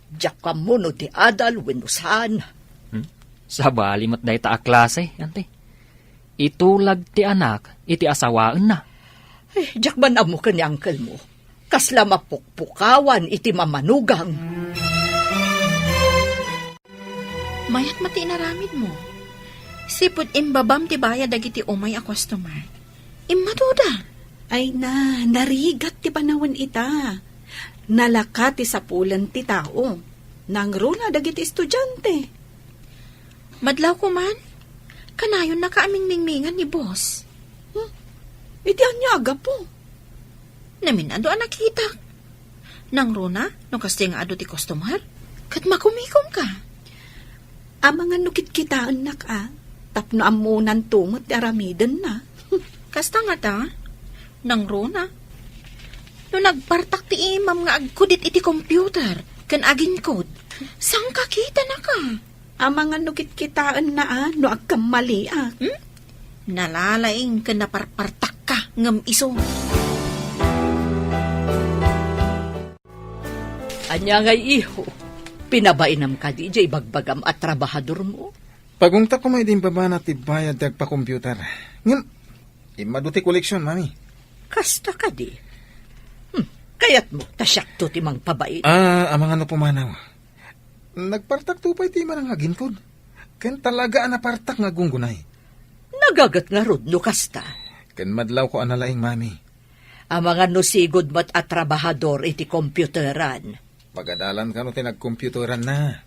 Diak ammo no ti adal wenno saan. Hmm? Sabali met dayta a klase, Ante. Itulag ti anak iti asawaenna. Ay, diak man ammo ken ni uncle mo. Kasla mapukpukawan iti mamanugang. Mayat met ti inaramidmo. Sipud imbabam ti bayad dagiti umay a customer. Immatoda. Ay na, narigat ti panawen ita. Nalaka ti sapulen ti tao. Nangruna dagiti estudiante. Madlawko man, kanayonnaka a mingmingmingan ni boss. Hmm? Iti ania a gapu? Namin-adu a nakitak. Nangruna, no kasta nga adu ti customer, ket makumikomka. Amangan no kitkitaennak a, tapno ammonanto met ti aramidenna. Kasta ngata, nangruna. No nagpartak ti imam nga agkudit iti computer ken aginkod, sangkakitanaka. Amangan no kitkitaenna a no agkammaliak. Hmm? Nalalaing ken naparpartakka ngem isu. Ania ngay, iho? Pinabainam kadi diay ibagbagam a trabahadormo? Pagungtak koma idi imbabana ti bayad ti agpa-computer. Ngem, immadu ti koleksion, Mami. Kasta kadi? Hmm, kayatmo ta siakto ti mangpabain? Ah, amangan no pumanaw. Nagpartakto pay ti manang agingkod. Ken talaga a napartak nga aggungunay. Nagaget ngarud no kasta. Ken madlawko a nalaing, Mami. Amangan no sigud met a trabahador iti computeran. Pagadalan kano ti nagcomputeranna.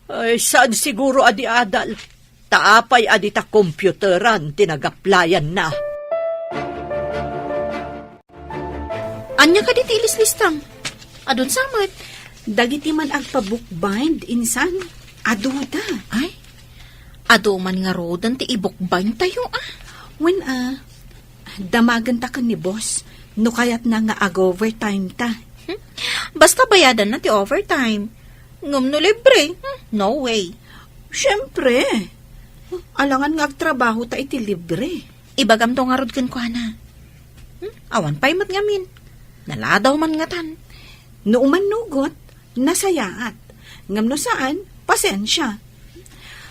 Ay, saan siguro a di adal? Ta apay a dita computeran ti nagaplayanna? Ania kadi ti ilislistam? Adun sa met? Dagiti man agpa-bookbind, insan, aduda. Ay, adu man ngaruden ti i-bookbind tayo, ah. Wen, ah, damagenta ken ni boss, no kayatna nga ag-overtime ta. Hmm? Basta bayadanna ti overtime. Ngem no libre, hmm, no way. Siempre. Alangan nga agtrabaho ta iti libre. Ibagamto ngarud kenkuana. Hmm? Awan pay met ngamin. Naladaw man ngatan. No umannugot, nasayaat. Ngem no saan, pasensia.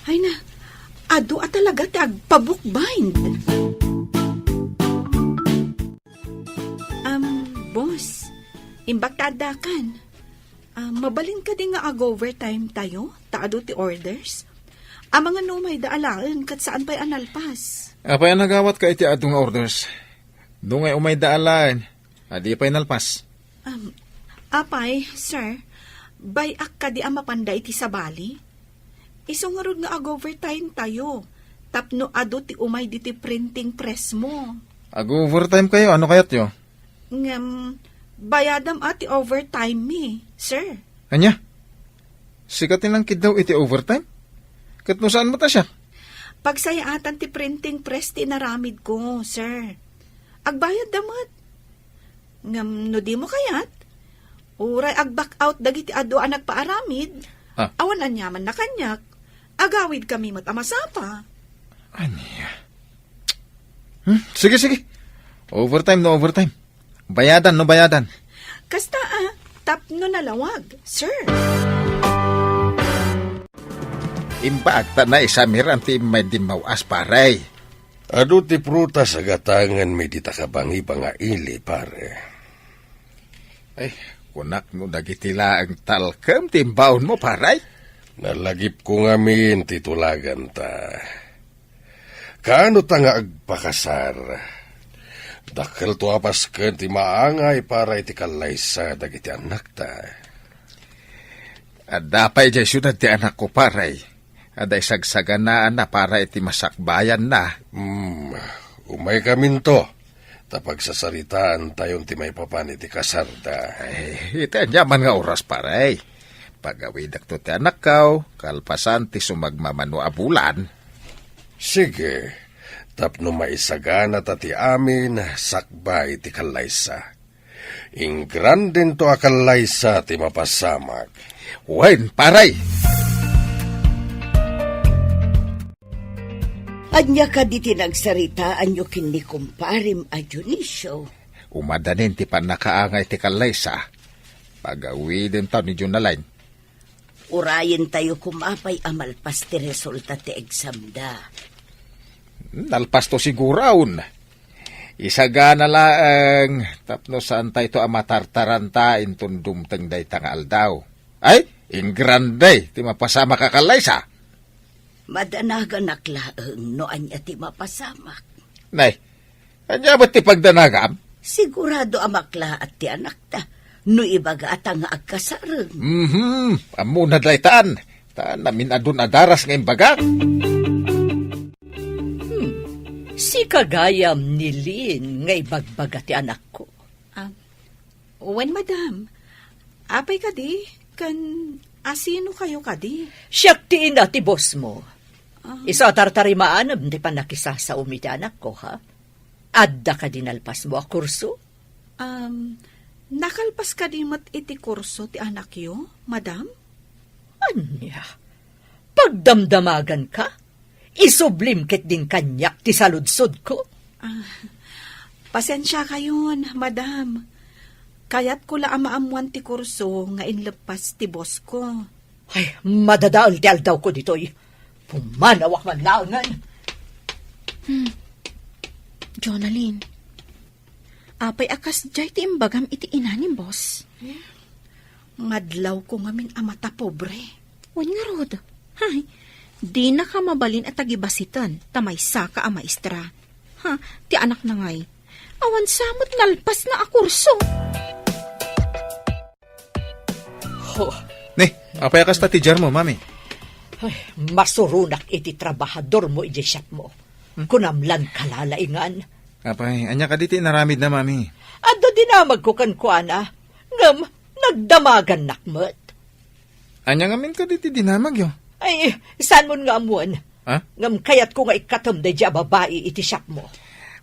Ay na, adu a talaga ti agpa-bookbind. Um, boss, imbag ta addakan. Ah, mabalin kadi nga ag-overtime tayo, ta adu ti orders? Amangan no umayda alaen, ket saan pay a nalpas. Apay a nagawatka iti adu nga orders? Dungay umayda alaen, adi pay nalpas. Um, apay, sir, bay-ak kadi a mapanda iti sabali? Isu ngarud nga ag-overtime tayo, tapno adu ti umay diti printing press mo. Ag-overtime kayo, ano kayatyo? Ngem, bayadam a ti overtime mi, sir. Ania? Sika ti nangkiddaw iti overtime? Ket no saan met a siak? Pagsayaatan ti printing press ti inaramid ko, sir. Agbayad da met. Ngem no di mo kayat, uray ag-back out dagiti adu a nagpaaramid, Ah. awan aniaman na kaniak, agawid kami met a masapa. Ania? Hmm? Sige, sige. Overtime no overtime. Bayadan no bayadan. Kasta, ah, tapno nalawag, sir. Imbag ta naisamiran ti immay dimmaw-as, pare. Adu ti prutas a gatanganmi dita kabangiba nga ili, pare. Ay, kunak no dagiti laeng talkem ti imbaonmo, pare. Nalagipko ngamin ti tulaganta. Kaano ta nga agpakasar? Dakkelto a pasken ti maangay para iti kallaysa dagiti annakta. Adda pay idiay siudad ti anakko, pare. Adda isagsaganaanna para iti masakbayanna. Hmm, umaykaminto, ta pagsasaritaantayon ti maipapan iti kasarda. Ay, iti aniaman nga oras, pare. Pagawidakto ti anakkaw, kalpasan ti sumagmamano a bulan. Sige, tapno maisaganata ti amin sakbay ti kallaysa. Ingrandento a kallaysa ti mapasamak. Wen, pare! Ania kadi ti nagsaritaanyo ken ni kumparem a Dionisio? Umadanin ti pannakaangay ti kallaysa. Pagawidentaw ni Jonalyn. Urayentayo koma pay a malpas ti resulta ti examda. Nalpasto siguron. Isagana laeng tapno saantayto a matartaranta inton dumteng dayta nga aldaw. Ay, ingrande ti mapasamak a kallaysa. Madanaganak laeng no ania ti mapasamak. Nay, ania met ti pagdanagam? Sigurado a maklaat ti anakta no ibagata nga agkasareng. Mhm, ammona daytan. Ta namin-adun a daras nga imbagak. Hmm, sika gayam ni Lynn nga ibagbaga ti anakko. Ah, wen, madam. Apay kadi? Ken asino kayo kadi? Siak ti ina ti boss mo. Ah. Isu a tartarimaanem ti pannakisasaom iti anakko, ha? Adda kadi nalpasmo a kurso? Um, nakalpas kadi met iti kurso ti anakyo, madam? Ania? Pagdamdamaganka? Isublim ketdin kaniak ti saludsodko. Ah, pasensiakayon, madam. Kayatko la a maammuan ti kurso nga inleppas ti boss ko. Ay, madadael ti aldawko ditoy. Pumanawak man laengen. Hmm. Jonalyn, apay a kasdiay ti imbagam iti ina ni boss? Madlawko ngamin a matapobre. Wen ngarud. Hay, dinaka mabalin a tagibasiten ta maysaka a maestra. Ha, ti anakna ngay. Awan sa met nalpasna a kurso. Ho. Ni, apay a kasta ti diarmo, mami? Ay, masuronak iti trabahadormo idiay shopmo. Hmm? Kunam lan kalalaingan. Apay, ania kadi ti inaramidna, mami? Adda dinamagko kenkuana, ngem nagdamagannak met. Ania ngamin kadi ti dinamagyo? Ay, saanmon nga ammoen? Ha? Ngem kayatko nga ikkatem daydi a babai iti shopmo.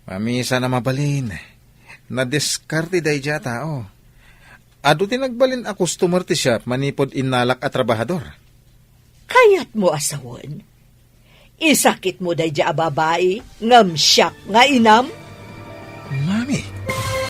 Mami, saan a mabalin. Nadiskarte daydi a tao. Adu ti nagbalin a customer ti shop manipud innalak a trabahador. Kayatmo a sawen? Isakitmo daydi a babai ngem siak nga inam? Mami,